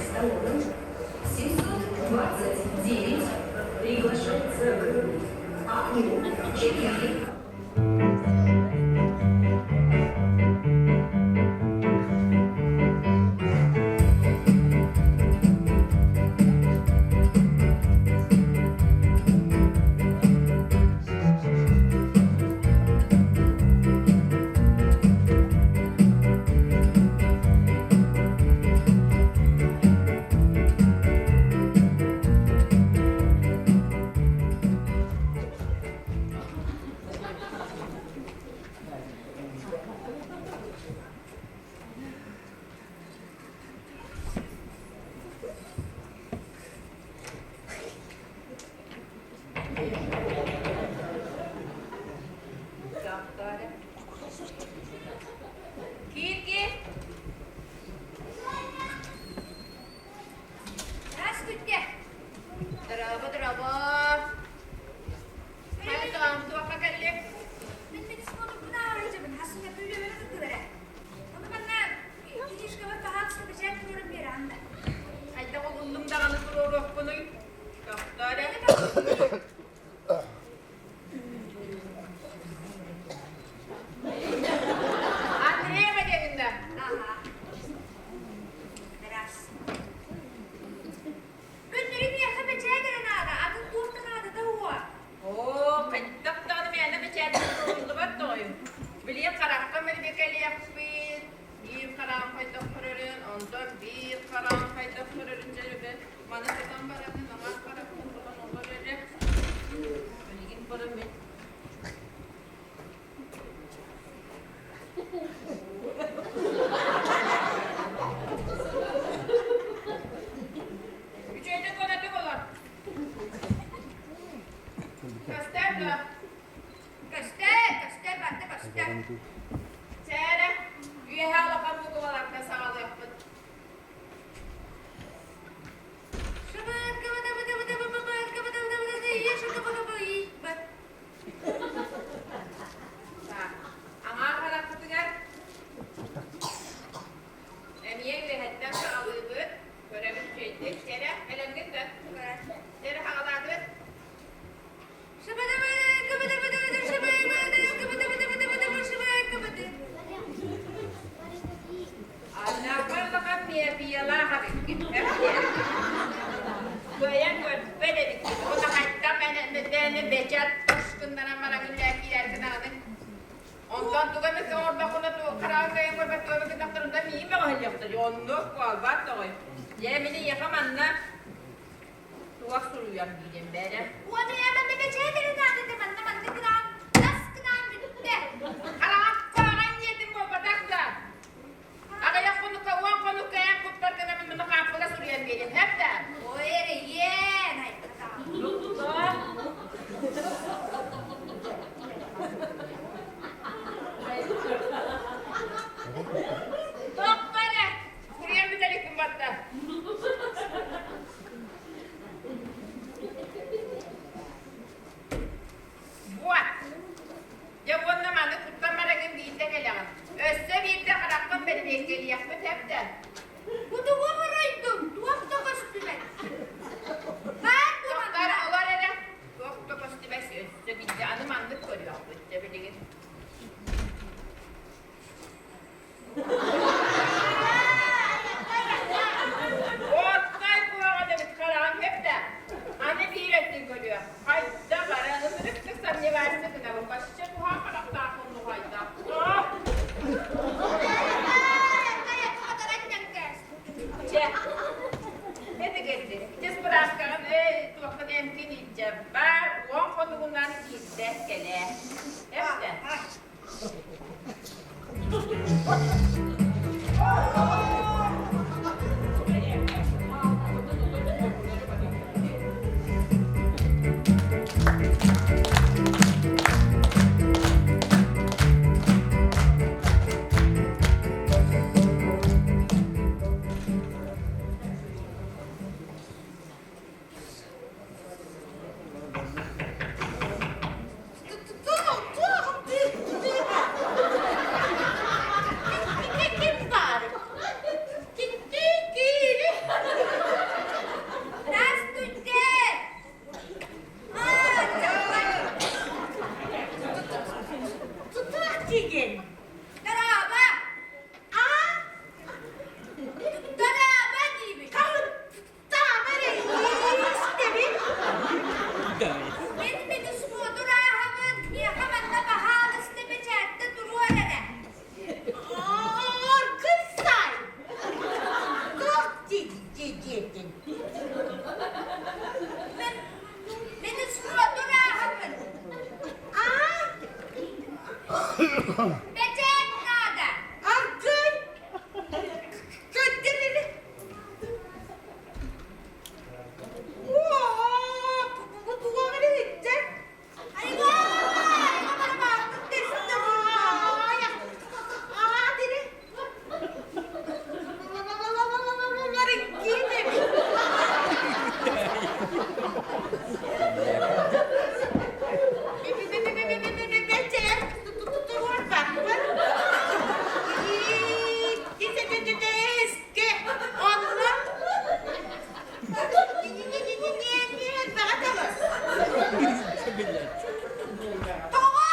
столовым. 729 приглашается к окну 4. Киир-киир. Здравствуйте. Дорообо, дорообо. Хайа тоом, туохха кэллиҥ? Мин медисмонурбун ааҕар хасына бүлүбүн кыттылара. Ону манна книжкабар пожалуйста бэчээт туруоран биэр Анна. Хайдах улуннум даҕаны туруоруохпунуй? Тохтоо эрэ. Андреева диэниннэ. Ага. Здравствуй. Көннөрү миэхэ бэчээт эрэ наада, атын туох да наадата уо. Оо, хайдах даҕаны мээнэ бэчээтин туруоруллубат тоҕойум. Билигин харахха мэрбэкэлиэхпит, биир хараҕым хайдах көрөрүн, онтон биир хараҕым хайдах көрөрүн дьэрибин, маны тутан барабын, аҥаар харахпын тутан олор эрэ. Билигин бары мин Үчүгэйдик көнөтүк олор. Көстөр дуо? Көстөр, көстөр, барда көстөр. Чээрэ, үөһэ улахан букубалартан саҕалыахпыт. Аҥаар харахпытыгар эмиэ үөһэттэн саҕалыыбыт. Көрөбүт үчүгэйдик. Чээрэ, бэлэмҥин да? Чээрэ, хаҕалаатыбыт. Аннаппаллахан миопиялаах эбиккит. Кыайан көрбөт эбиккит. Уонна хайдах эмэ бэчээт тус гыннаран бараҥын лээкиилэргин аҕаны. Онтон туга эмэ оҥордоххуна хараҕын кыайан көрбөт туга эмэ гыннахтарында миин мөҕөһүллүөхтэр. Оннук буолбат тоҕой. Дьэ, мин эйиэхэ манна туох суруйар диирим бэрэ. Уонна я манна бэчээт эрэ наада манна манна гынаан, тас гынаан бүттэ. Хараҕа куһаҕан диэтим буолбатах да. Аҕыйах хонукка, уон хонукка эн куттар гына мин муну хааппыла суруйан биэриэм, һэп да? Ой, эрийиэн, айбата. Тохто эрэ, суруйан бүтэрикпин барда. Вот. Дьэ уонна маны куттаммарыгын биирдэ кэлэҕин. Өссө биирдэ харахпын бэрэбиэркэлиэхпит эбдэ. Бу тугу оҥоройдуҥ? Туох да көстүбэт. Баар Тохтор олор эрэ. Туох да көстүбэт өссө биирдэ аны маннык көрүөхпүт дьэ билигин. Оттай куһаҕан эбит хараҕыҥ хэптэ. Аны биир өттүн көрүөх. Хайда баран ынырыктык сомневаться гынабын. Вообще куһаҕан харахтаах хайдах. Чэ, этигэтти. Ити справкаҕын эй, туоххун эмкин илдьэ бар, уон хонугунан киирдэ кэлээ. Эптэ. Мен, мен скотурааһыммын. Аа? Бэчээт наада. Аргый! Көттөрүн. Оо, бу туох эрэ иһиттэ? Тоҕо?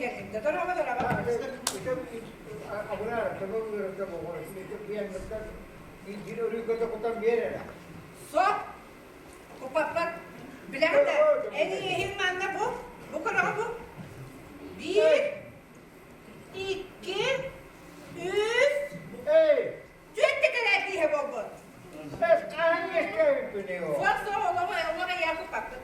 кэллим да дороба дороба. Соп, купаппат. Билэҕин да, эн иэһин манна бу, бу кыраҕа бу. Биир, икки, үс, түөрт тэтэрээт иһэ буолбут. Суох, суох, олоҕу олоҕу эйээ куппаппыт.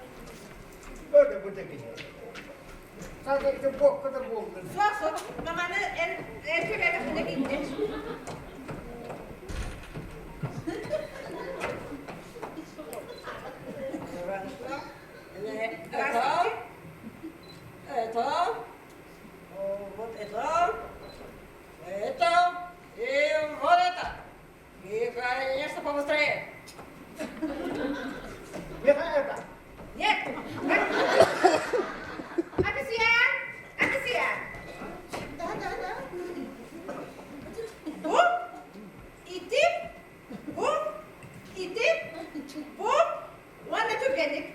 Суох, суох, маманы эр эр көбөөтөхпүнэ киирдим. Это, это, вот это, это и вот это. И, конечно, побыстрее. Нет! Обезьян! Обезьян! Да, да, да. Бу, ити, бу, ити, бу, уонна түргэнник.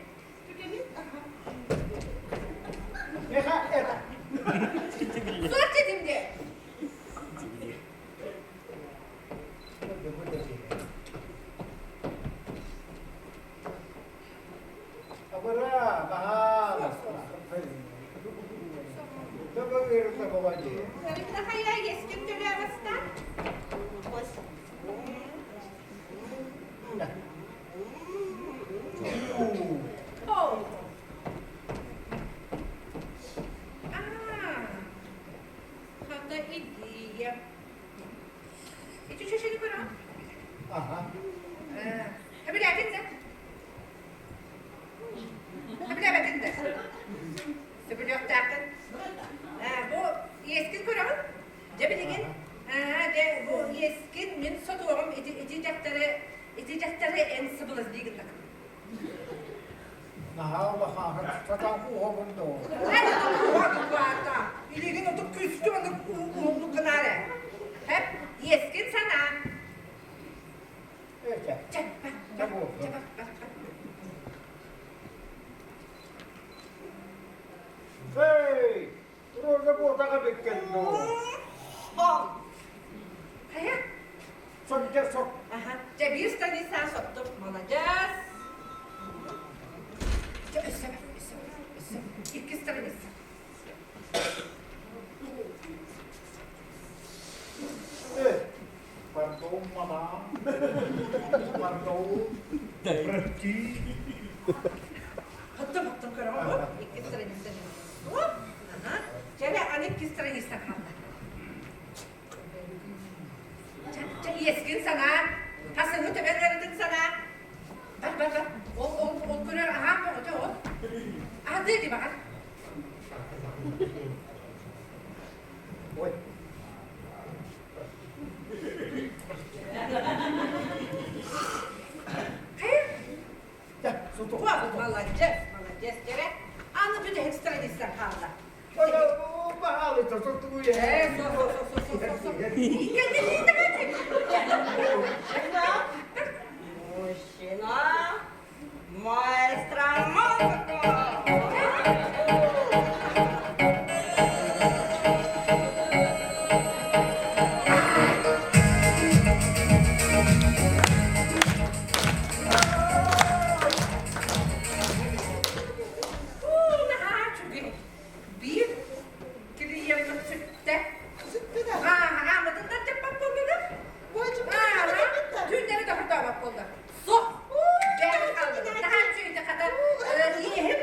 Түргэнник? Ага. Суох дедим де. Хайа ескин төлөөбөстан? О! А, хата идея. Ити чөчөнү көрөҕүн? Эбилээтин да? Эбилээбэтин да? Сөбүлүөхтээххин. Бу иэскин көрөҕүн? Дьэ билигин дьэ бу иэскин мин сотуоҕум ити ити дьахтары ити дьахтары эн сыбылас диигин Наһаа улахан сатаан уһугун доо. Илигин отук күстү маннык уһуннук гынаары. Хэп, иэскин санаа. Чэ, бар, бар, чэ, бар, бар, бар. Эй, Роза буотаҕа бүккэн доо. Хайа? Соддьа сот. Аха. Дьэ, биир страница соттум. Молодец. Дьэ, өссө бар, өссө бар, өссө. Икки страница. Пардон, мадам. Пардон. Прости. Хоттум, хоттум көрөҕүн. Икки страница. Аха. Чэ, аны икки страница хаалла. Чэ, иэскин санаа. Хасыҥы төбөн ыарытын санаа. Бар, бар, бар. Ол, ол, ол көрөр аһаан бөҕөтө ол. Аһатыы ди баҕар. Ой. Хайа? Сутук. Молодец, молодец, кэрэ. Аны бүтэһик страница хаалла. Баһаалыта сотугуя. Э, со, со, со, со, со, со. Мужчина, маэстро музыку! Биир клиент сүттэ. Аамытын да теппат буоллулар. Түүннэри да хурдаабат буолла. Суох. Бэйэм хааллым. Наһаа үчүгэй хата иэһим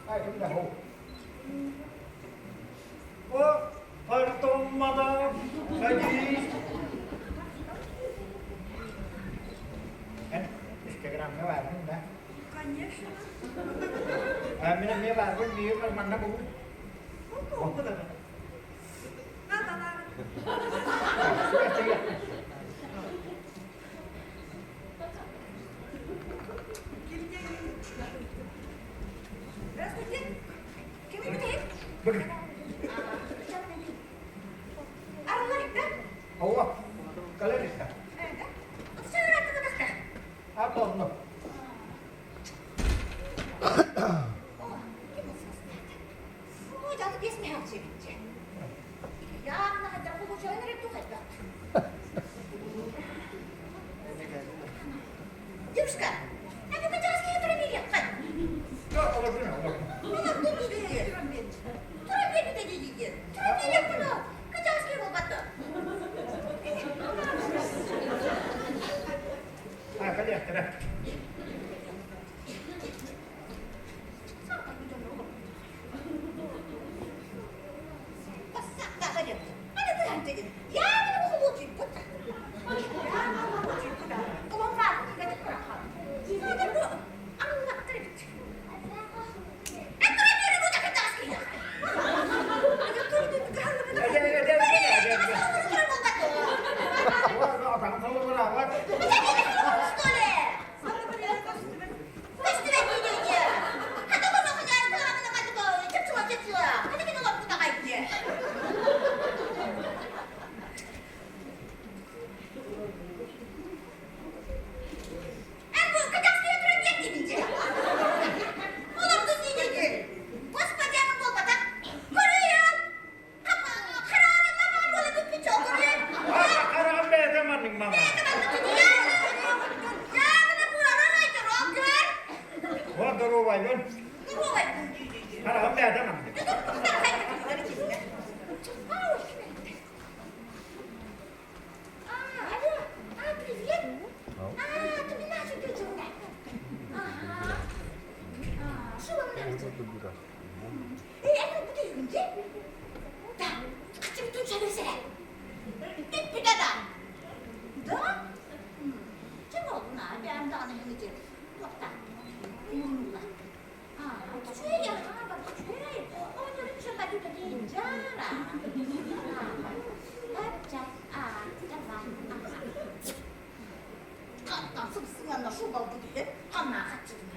Бардын да. О, пардон, мадам, садись. Инстаграмҥа бааргын да? Конечно. А мин эмиэ баарбын, миигин манна булун. Здравствуйте. Ким бүтэһик? Арыллар да? Ова, калериста. А то Девушка, а вы хотела туран Да, хаччыбытын сөбүсэрэ. Бүппүтэ да. Да? Чэ буолла, бэйэм даҕаны иһин туохта уурулла. Аа, үчүгэй, аа, барыта үчүгэй. Оҕонньорун чөмөтүтэ диинжара. Эпчэ, аа, давай, аха. Хантан сымсыҥанна шубалбыт үһү, ханна хаччытына.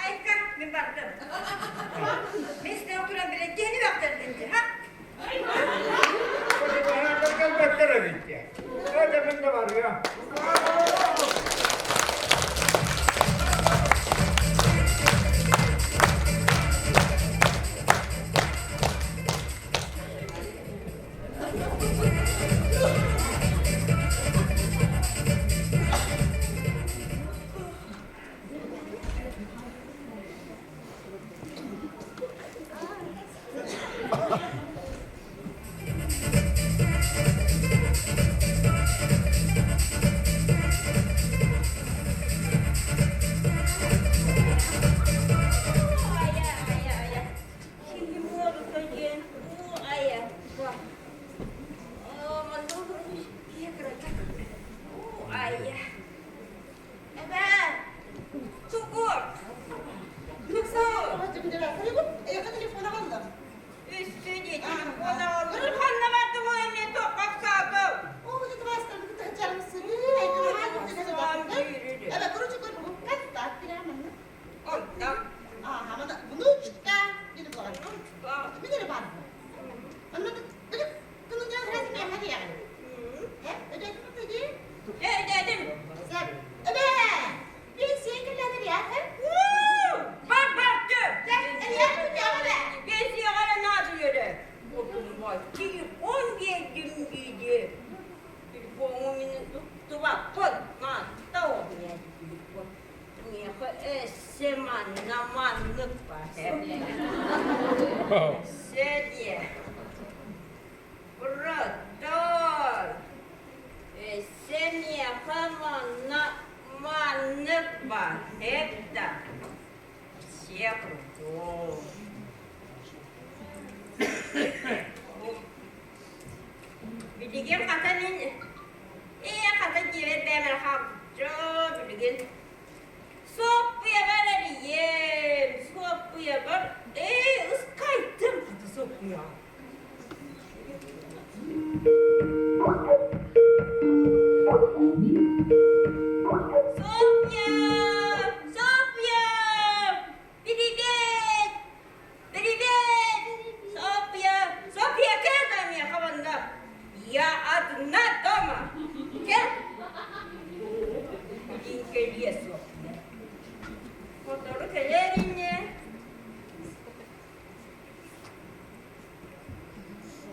Айка, мин бардым. Мен синен туран биле кени бактардым ха? Кэлбэттэр эбит диye. Öyle ben de var ya. Эбээ, тугу? Тугу? Үстү дии, телефон аҕаллым. Ханна бардым ол эмиэ тоққапсаатым. Онтон Өйдөөтүм. Бар барды. Пенсияҕа наадыйара. Телефон биэрдим диди. Телефоҥҥа мин туттубаппын. Наатта ол мне телефон. Миэхэ эссе манна маннык бар. Эссе диэ. Братан, эссе миэхэ манна маннык бар. Это все круто. Билигин хата мин ээ хата диэбэт бэйэм хапчы билигин Соппуйабар эрийиэм, соппуйабар ээ ыскайдым хата соппуйа. Софья! Софья! Привет! Привет! Софья! Софья, кэл миэхэ манна! Я одна дома! Кэл! Билин кэлиэ Софья. Сотору кэлээр инньэ.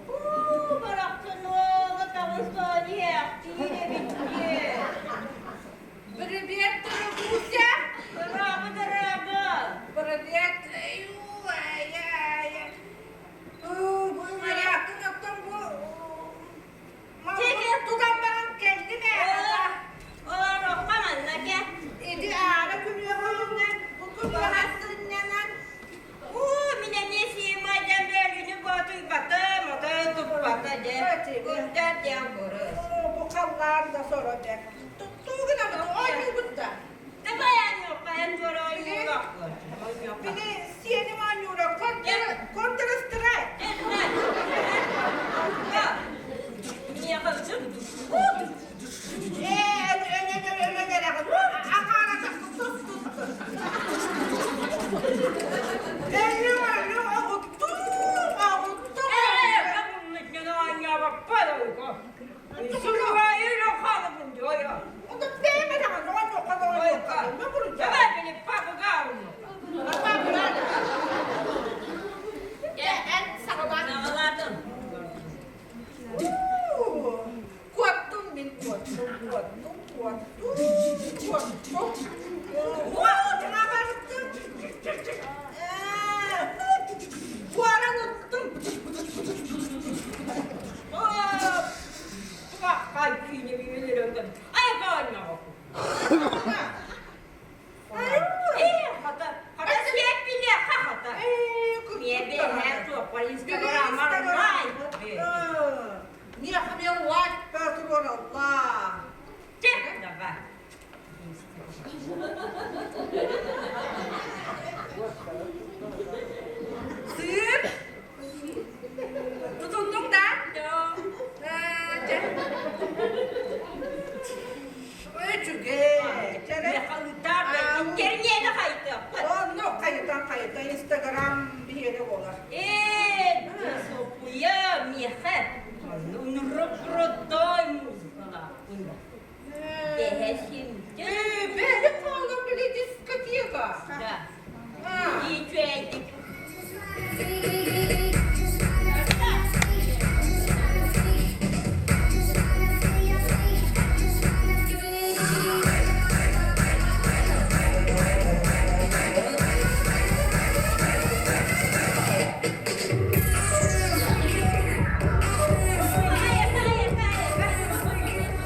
Уу, барахсан уола таҕыстаан иһээхтиир эбит дии. Привет, дорогуся! Дорообо, дорообо! Привет! Ай-яй-яй! Бу морякын оттон бу Чэ, тутан баран кэллим ээ. Олороххо манна кэ. Иди аара күнүөҕүнэн, бу күнүөҕүнэн Уу, мин эмиэ сиэмайдан бөлүүнү боотуйбатым, отой туппата дьэ. Курдат диэн курус. Бу халлаан да соро дэ. Тугунамын оонньуубут да. Давай анньуохха, эн туора оонньуулаахпын. Били сиэним оонньуура, контр-страйк. Куоттум мин куоттум, куоттум, куоттум, куоттум. Куоран уттум. Сыр Тутуннуҥ да? Үчүгэй. Интернети хайытыахпыт. Онно хайытан хайыта Инстаграм биһиэнэ буолар. Ээ, Соппуйа, миэхэ крутой музыкалаахпын. Дэһэсим. Ээ, бэйэ хаалан били дискотека. Да. Үчүгэйдик.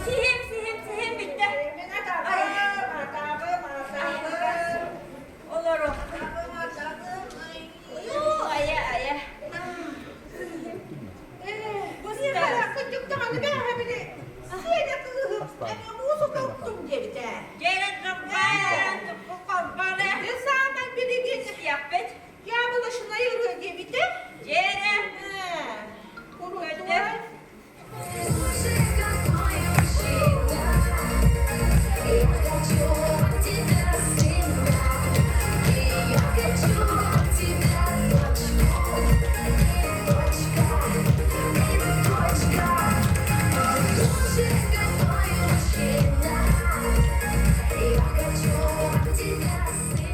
Сиһим, сиһим, сиһим бүттэ. Мин атаҕым, атаҕым, атаҕым. Олору. Атаҕым, атаҕым, ай. Айа, айа. Боже, какой мужчина, я хочу от тебя сына, и я хочу от тебя дочку, и дочка, и дочка. Боже, какой мужчина, я хочу от тебя сына.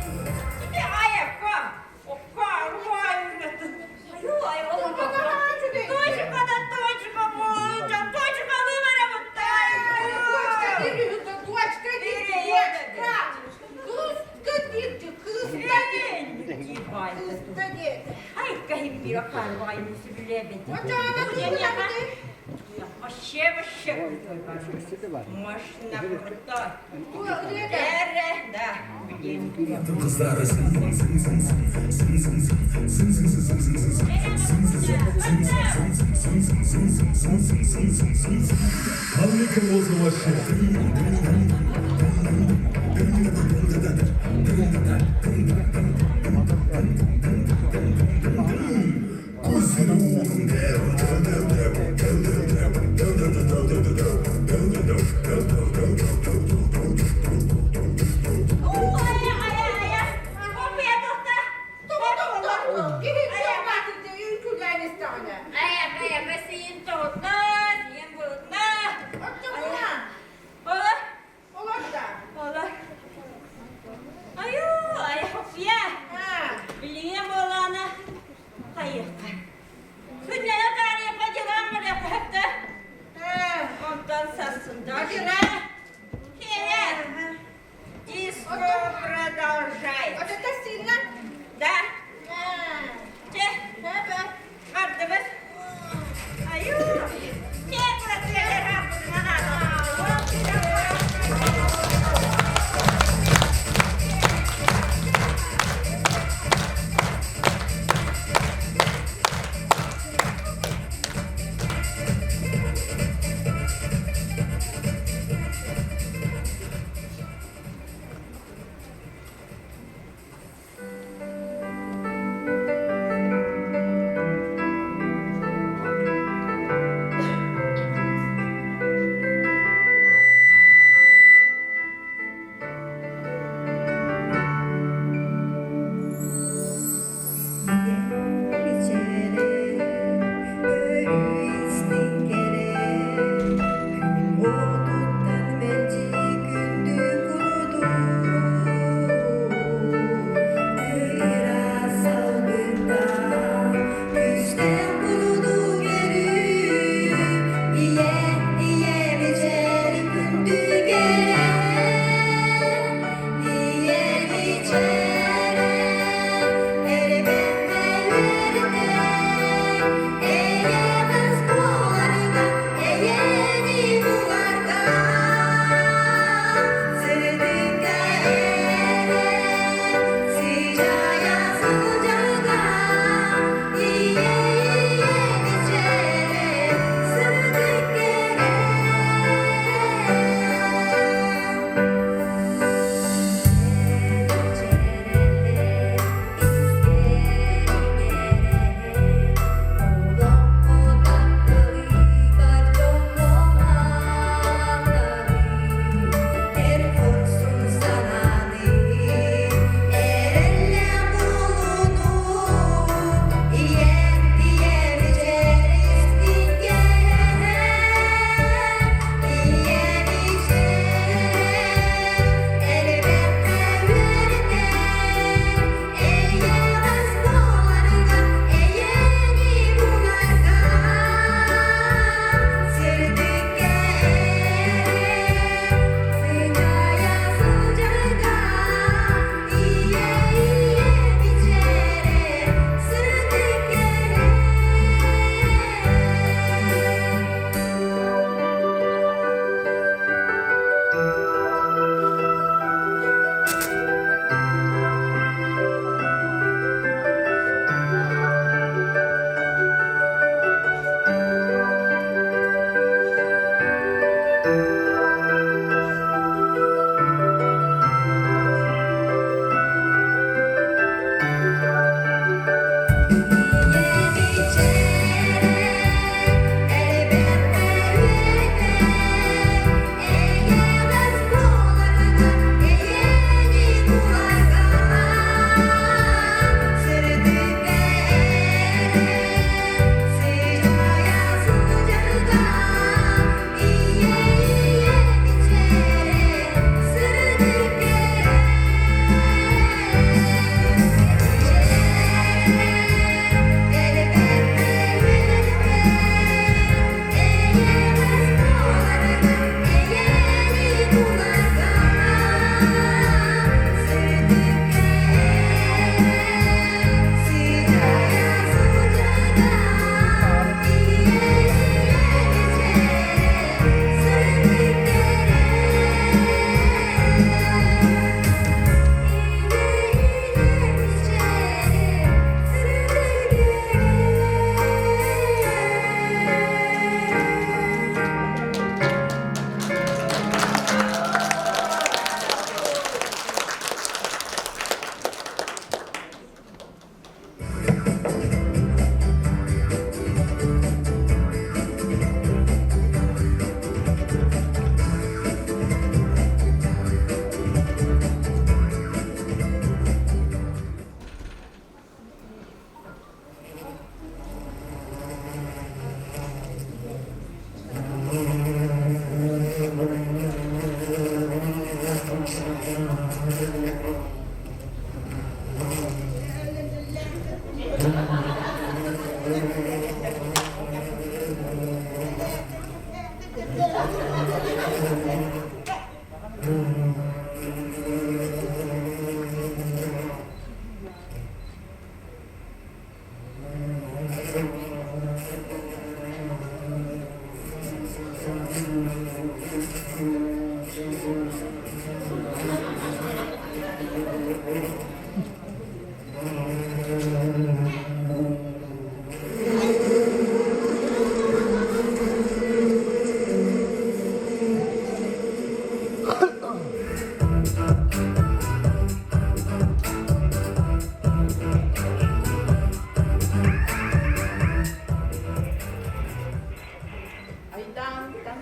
Айдаантан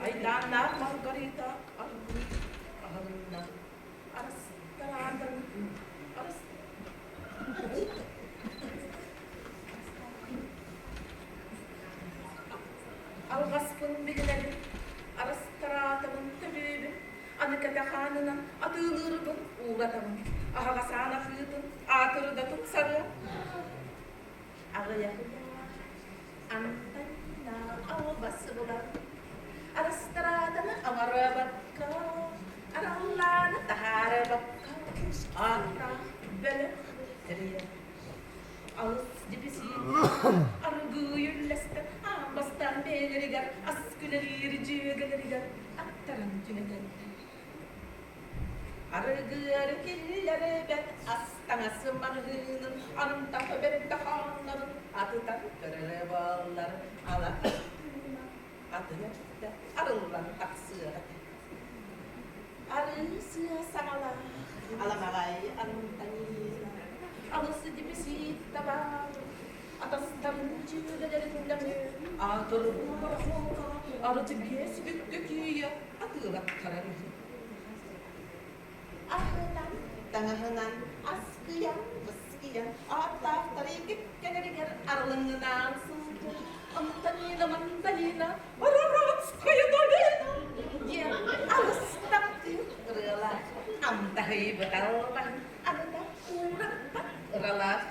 Айдааннаах Маргарита аргыый аһылынна. Арастараатан арас Алҕаспын билинэбин, арастараатабын төлүүбүн, аны кэтэх аанынан атыылыырбын ууратабын, аһаҕас аан ахыытын, аатырдатын сарыа. Аҕыйах Антонина албас булан, арастараатаны аҥарабакка, араллааны таһаарабакка, ааттаах бөлөх тэрийэр. Алыс диписиит аргыый үллэстэн, аан бастаан бэйэлэригэр ас күлэлиир дьүөгэлэригэр аттаран түҥэтэллэр. Арыгыары киллэрбэт ас таҥас маҕаһыынын арымтах бэрдэх ааннарын атытан көрөрө буоллар ала атын өттө арыллан тахсыаҕа этэ. Арыы сыа саҥалаах аламаҕай Антонина алыс диписиит табаар атастарын дьүөгэлэрин аатырбыт барахолка арыт биэс бүккэ киийэ атыылаттарар үһү. Аһынан, таҥаһынан аскыйан, быскыйан, ааттаахтары кэккэлэригэр арылыҥнаан сылдьар Антонина Мандалина Араратская долина диэн алыс таптыыр ырыалаах амтаһыйбыт албаһын аныта уураппат ыралаах.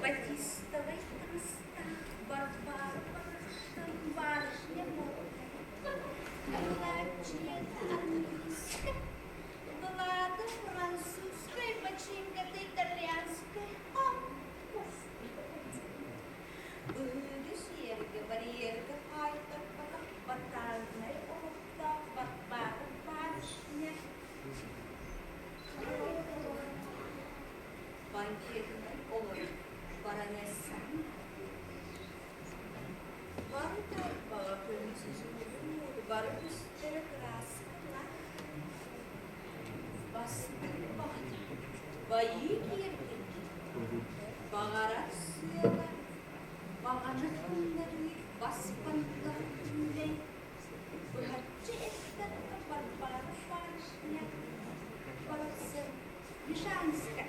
Батистовай таҥастаах Варвара барахсан барышня модная, Младшая английская, Влада французская, бачыыҥката итальянскай. О, Быһыыга сиэргэ барьерга хаайтарбатах батальнай олохтоох Варвара барышня Банкетынан олорор баронесса Бары тарбаҕа көмүс бары үстэрэ кырааскалаах Бастыҥ баҕата байыы киэргэннэ Баҕарар сыала баҕана ханнарыы бас бантах күүлэй Быһаччы эттэххэ Варвара барышня барахсан Мишанская.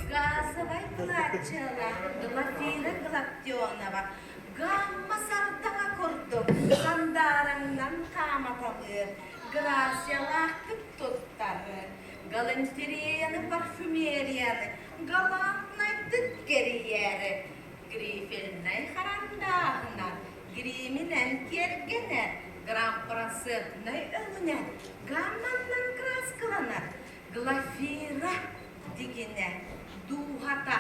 Газовай кылааччыла Глафира Галактионова гамма сардаҥа курдук сандаараңнан хааматалыыр, грациялаахтык туттар, галантереяны, парфюмерияны галантнайдык кэрийэр, грифельнай харандааһынан, гриминэн киэргэнэр, грампроцентнай өҥүнэн гамманнан кырааскаланар, Глафира дигинэ, дууһата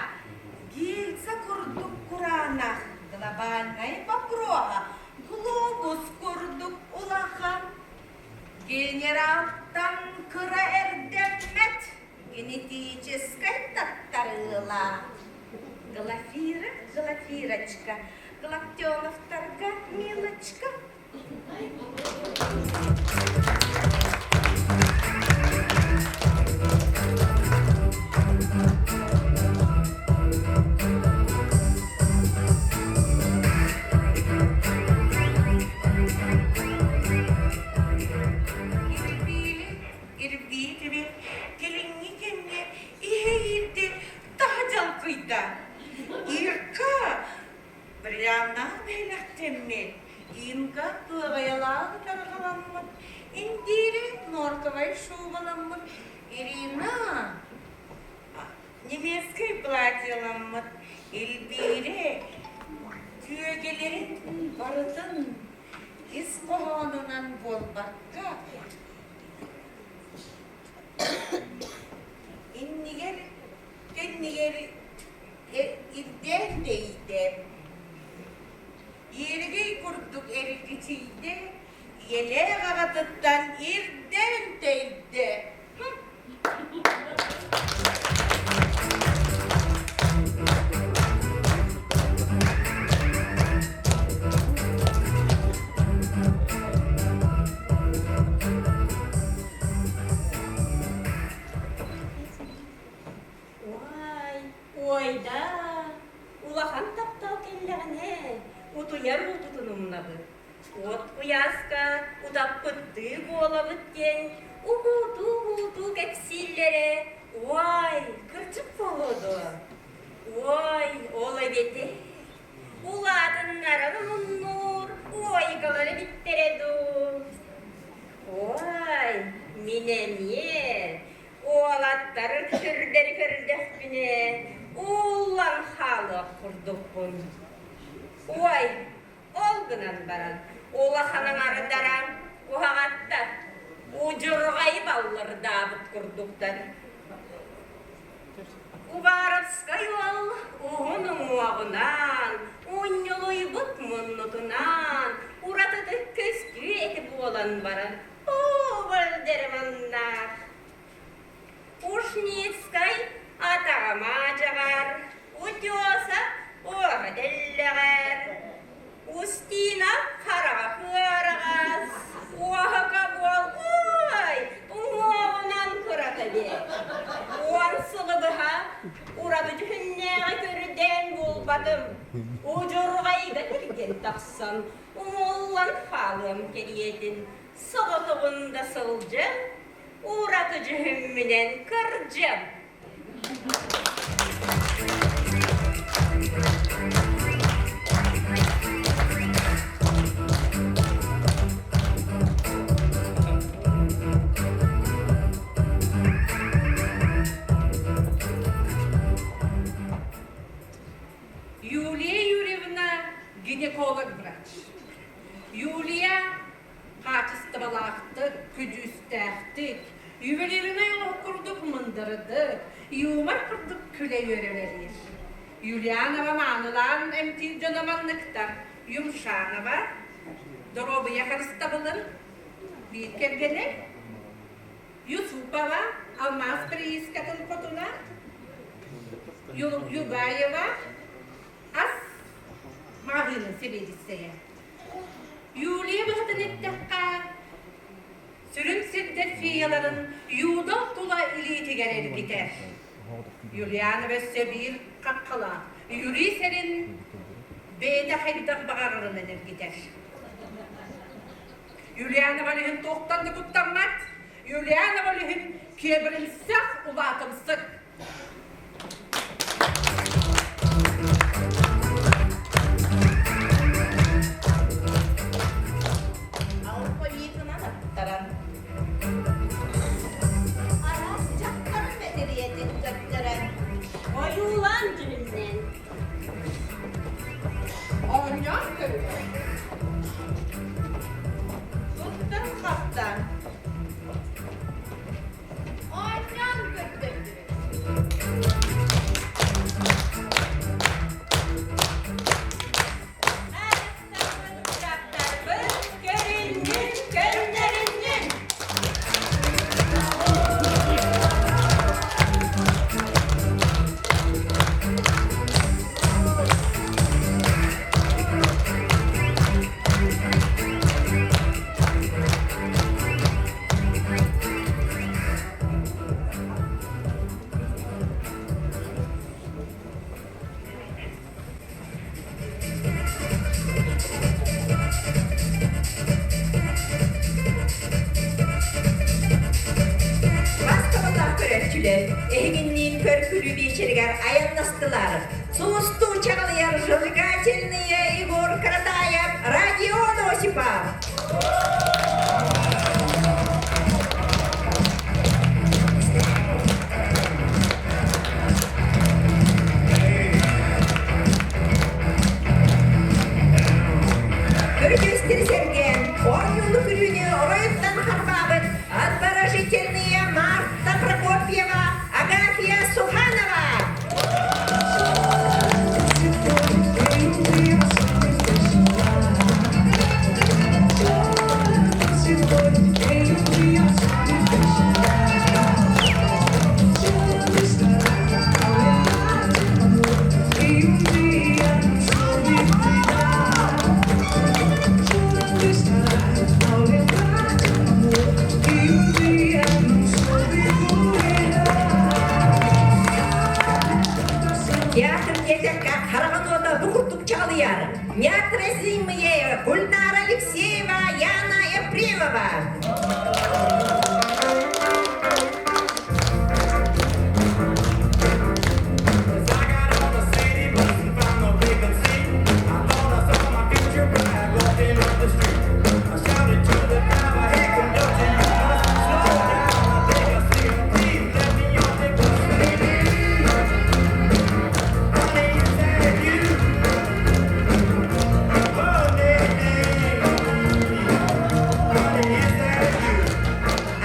гильза курдук кураанах, глобальнай боппуруоһа глобус курдук улахан. Генералтан кыра эрдэммэт генетическэй таттарыылаах. Глафира, Глафирочка, Галактионовтарга Милочка. ылламмыт, Индире норковай шубаламмыт, Ирина немецкэй платьеламмыт, Эльвире күөгэлэрин барытын ис хоһоонунан буолбакка, иннигэр кэннигэр ирдээн тэйдэ. Иэрэгэй курдук эргичийдэ, ийэлээх аҕатыттан ирдээн тэйдэ. Уай, уойда, улахан таптал кэллэҕинэ, утуйар уутутун умнабыт. Уот куйааска утаппыттыы буолабыт диэн уһуутуу-уһуутуу кэпсииллэрэ, уай, кырдьык буолуо дуо? Уой, ол эбэтэ, улаатыннаран омуннуур уойгалар эбиттэрэ дуу? Уай, мин эмиэ Уолаттары күтүрдэри көрдөхпүнэ, ууллан хаалыах курдукпун. Уой, ол гынан баран, улахан аҥардара уһаҕаттар, удьурҕай баллырдаабыт курдуктар. Уваровскай уол уһун уҥуоҕунан, унньулуйбут муннутунан уратытык көстүү этэ буолан баран, Оо, Ушницкай атаҕа маадьаҕар, Утеса уоһа дэллэҕэр, Устина хараҕа кыараҕас, Уоһака буол ой, уҥуоҕунан кырата бэт. Уон сылы быһа ураты дьүһүннээҕи көрдөөн булбатым. Удьурҕайга кэргэн тахсан, умуллан хаалыам кэриэтин Соҕотоҕун да сылдьан, ураты дьүһүммүнэн кырдьан. Юлия Юрьевна гинеколог-врач. Юлия хаачыстыбалаахтык, күдьүүстээхтик, ювелирнай оҥоһук курдук мындырдык, юмор курдук күлэ-үөрэ үлэлиир. Юлианова маанылаан эмтиир дьоно манныктар: Юмшанова, доруобуйа харыстабылын биир кэргэнэ, Юсупова, алмаас приискатын хотуна, Югаева, ас маҕаһыынын сэбиэдиссэйэ. Юлия быһытын эттэххэ, сүрүн сирдэр феяларын Юда тула илиитигэр эргитэр. Юлиана өссө биир хаххалаах Юрий сэрин бэйэтэ хайдах баҕарарынан эргитэр. Юлиана Валиһин туохтан да куттаммат. Юлиана Валиһин киэбиримсэх улаатымсык. Алфавитынан аттаран араас дьахтар мэтириэтин көрдөрөн Ойуулаан дьүһүннээн Оонньоон көрүҥ. Туттан-хаптан Оонньоон көрдөрдүбүт. Дьахтарбыт көрүннүн, көннөрүннүн! Бастабыллаах көрөөччүлэр эһигинниин көр-күлүү биэчэригэр айаннастылар. Сулустуу чаҕылыйар зажигательные Егор Каратаев, Родион Осипов. Театр диэтэххэ хараҕын уота бу курдук чаҕылыйар. Неотразимые Гульнара Алексеева, Яна Ефремова.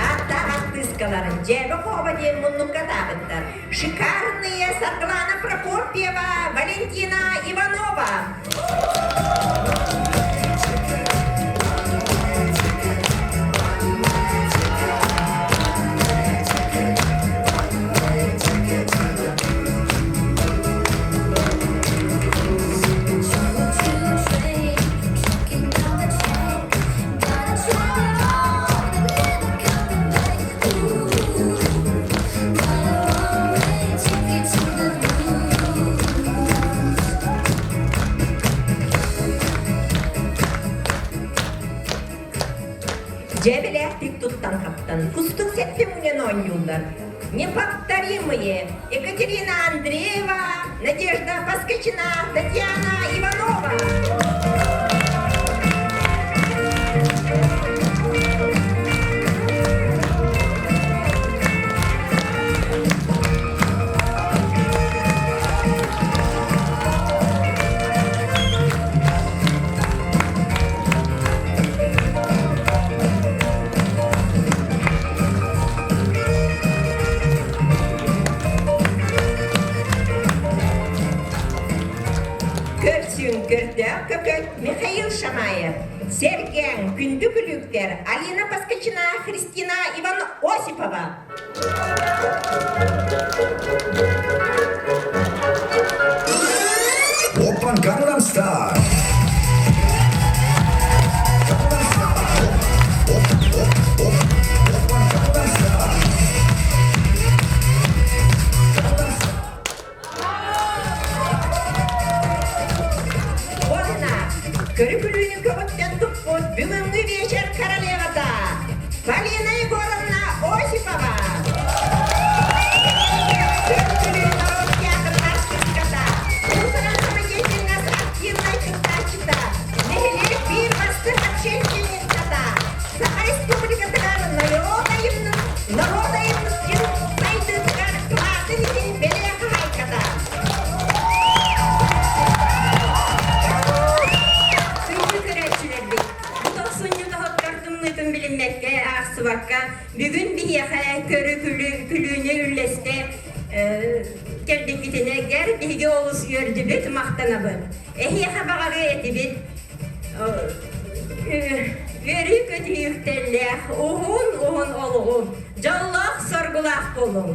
Ааттаах артыыскалар Дьээбэ-Хообо диэн муннукка таабыттар. Шикарные Саргылана Прокопьева, Валентина Иванова. Дьэбэлээхтик туттан-хаптан кустук сэттэ мунньан оонньууллар. Неповторимые Екатерина Андреева, Надежда Поскочина, Татьяна Иванова. Көрсүн көрдөөх көкөт Михаил Шамаев, Сэргээн күндү күлүүктэр Алина Поскачина, Христина Иван Осипова. Oppan Gangnam Style. Уонна көрү-күлүүнү көҕүттэн туппут бүгүҥҥү вечер королевата Полина Егоровна Осипова. Көрү-күлүү норуот театрын артистката, уус-уран самодеятельность активнай кыттааччыта, нэһилиэк биир бастыҥ общественницата, Саха Республикатыгар норуот айымнын норуот айымньытын сайдыытыгар кылаатын иһин бэлиэ хаһаайката. Күндү көрөөччүлэрбит, бу тохсунньу тоһоттор тымныытын билиммэккэ, аахсыбакка, бүгүн биһиэхэ көрү-күлүүнү үллэстэ кэлбиккитинэгэр биһиги олус үөрдүбүт, махтанабыт. Эһиэхэ баҕарыа этибит үөрүү-көтүү үктэллээх, уһун-уһун олоҕу, дьоллоох-соргулаах буолуҥ!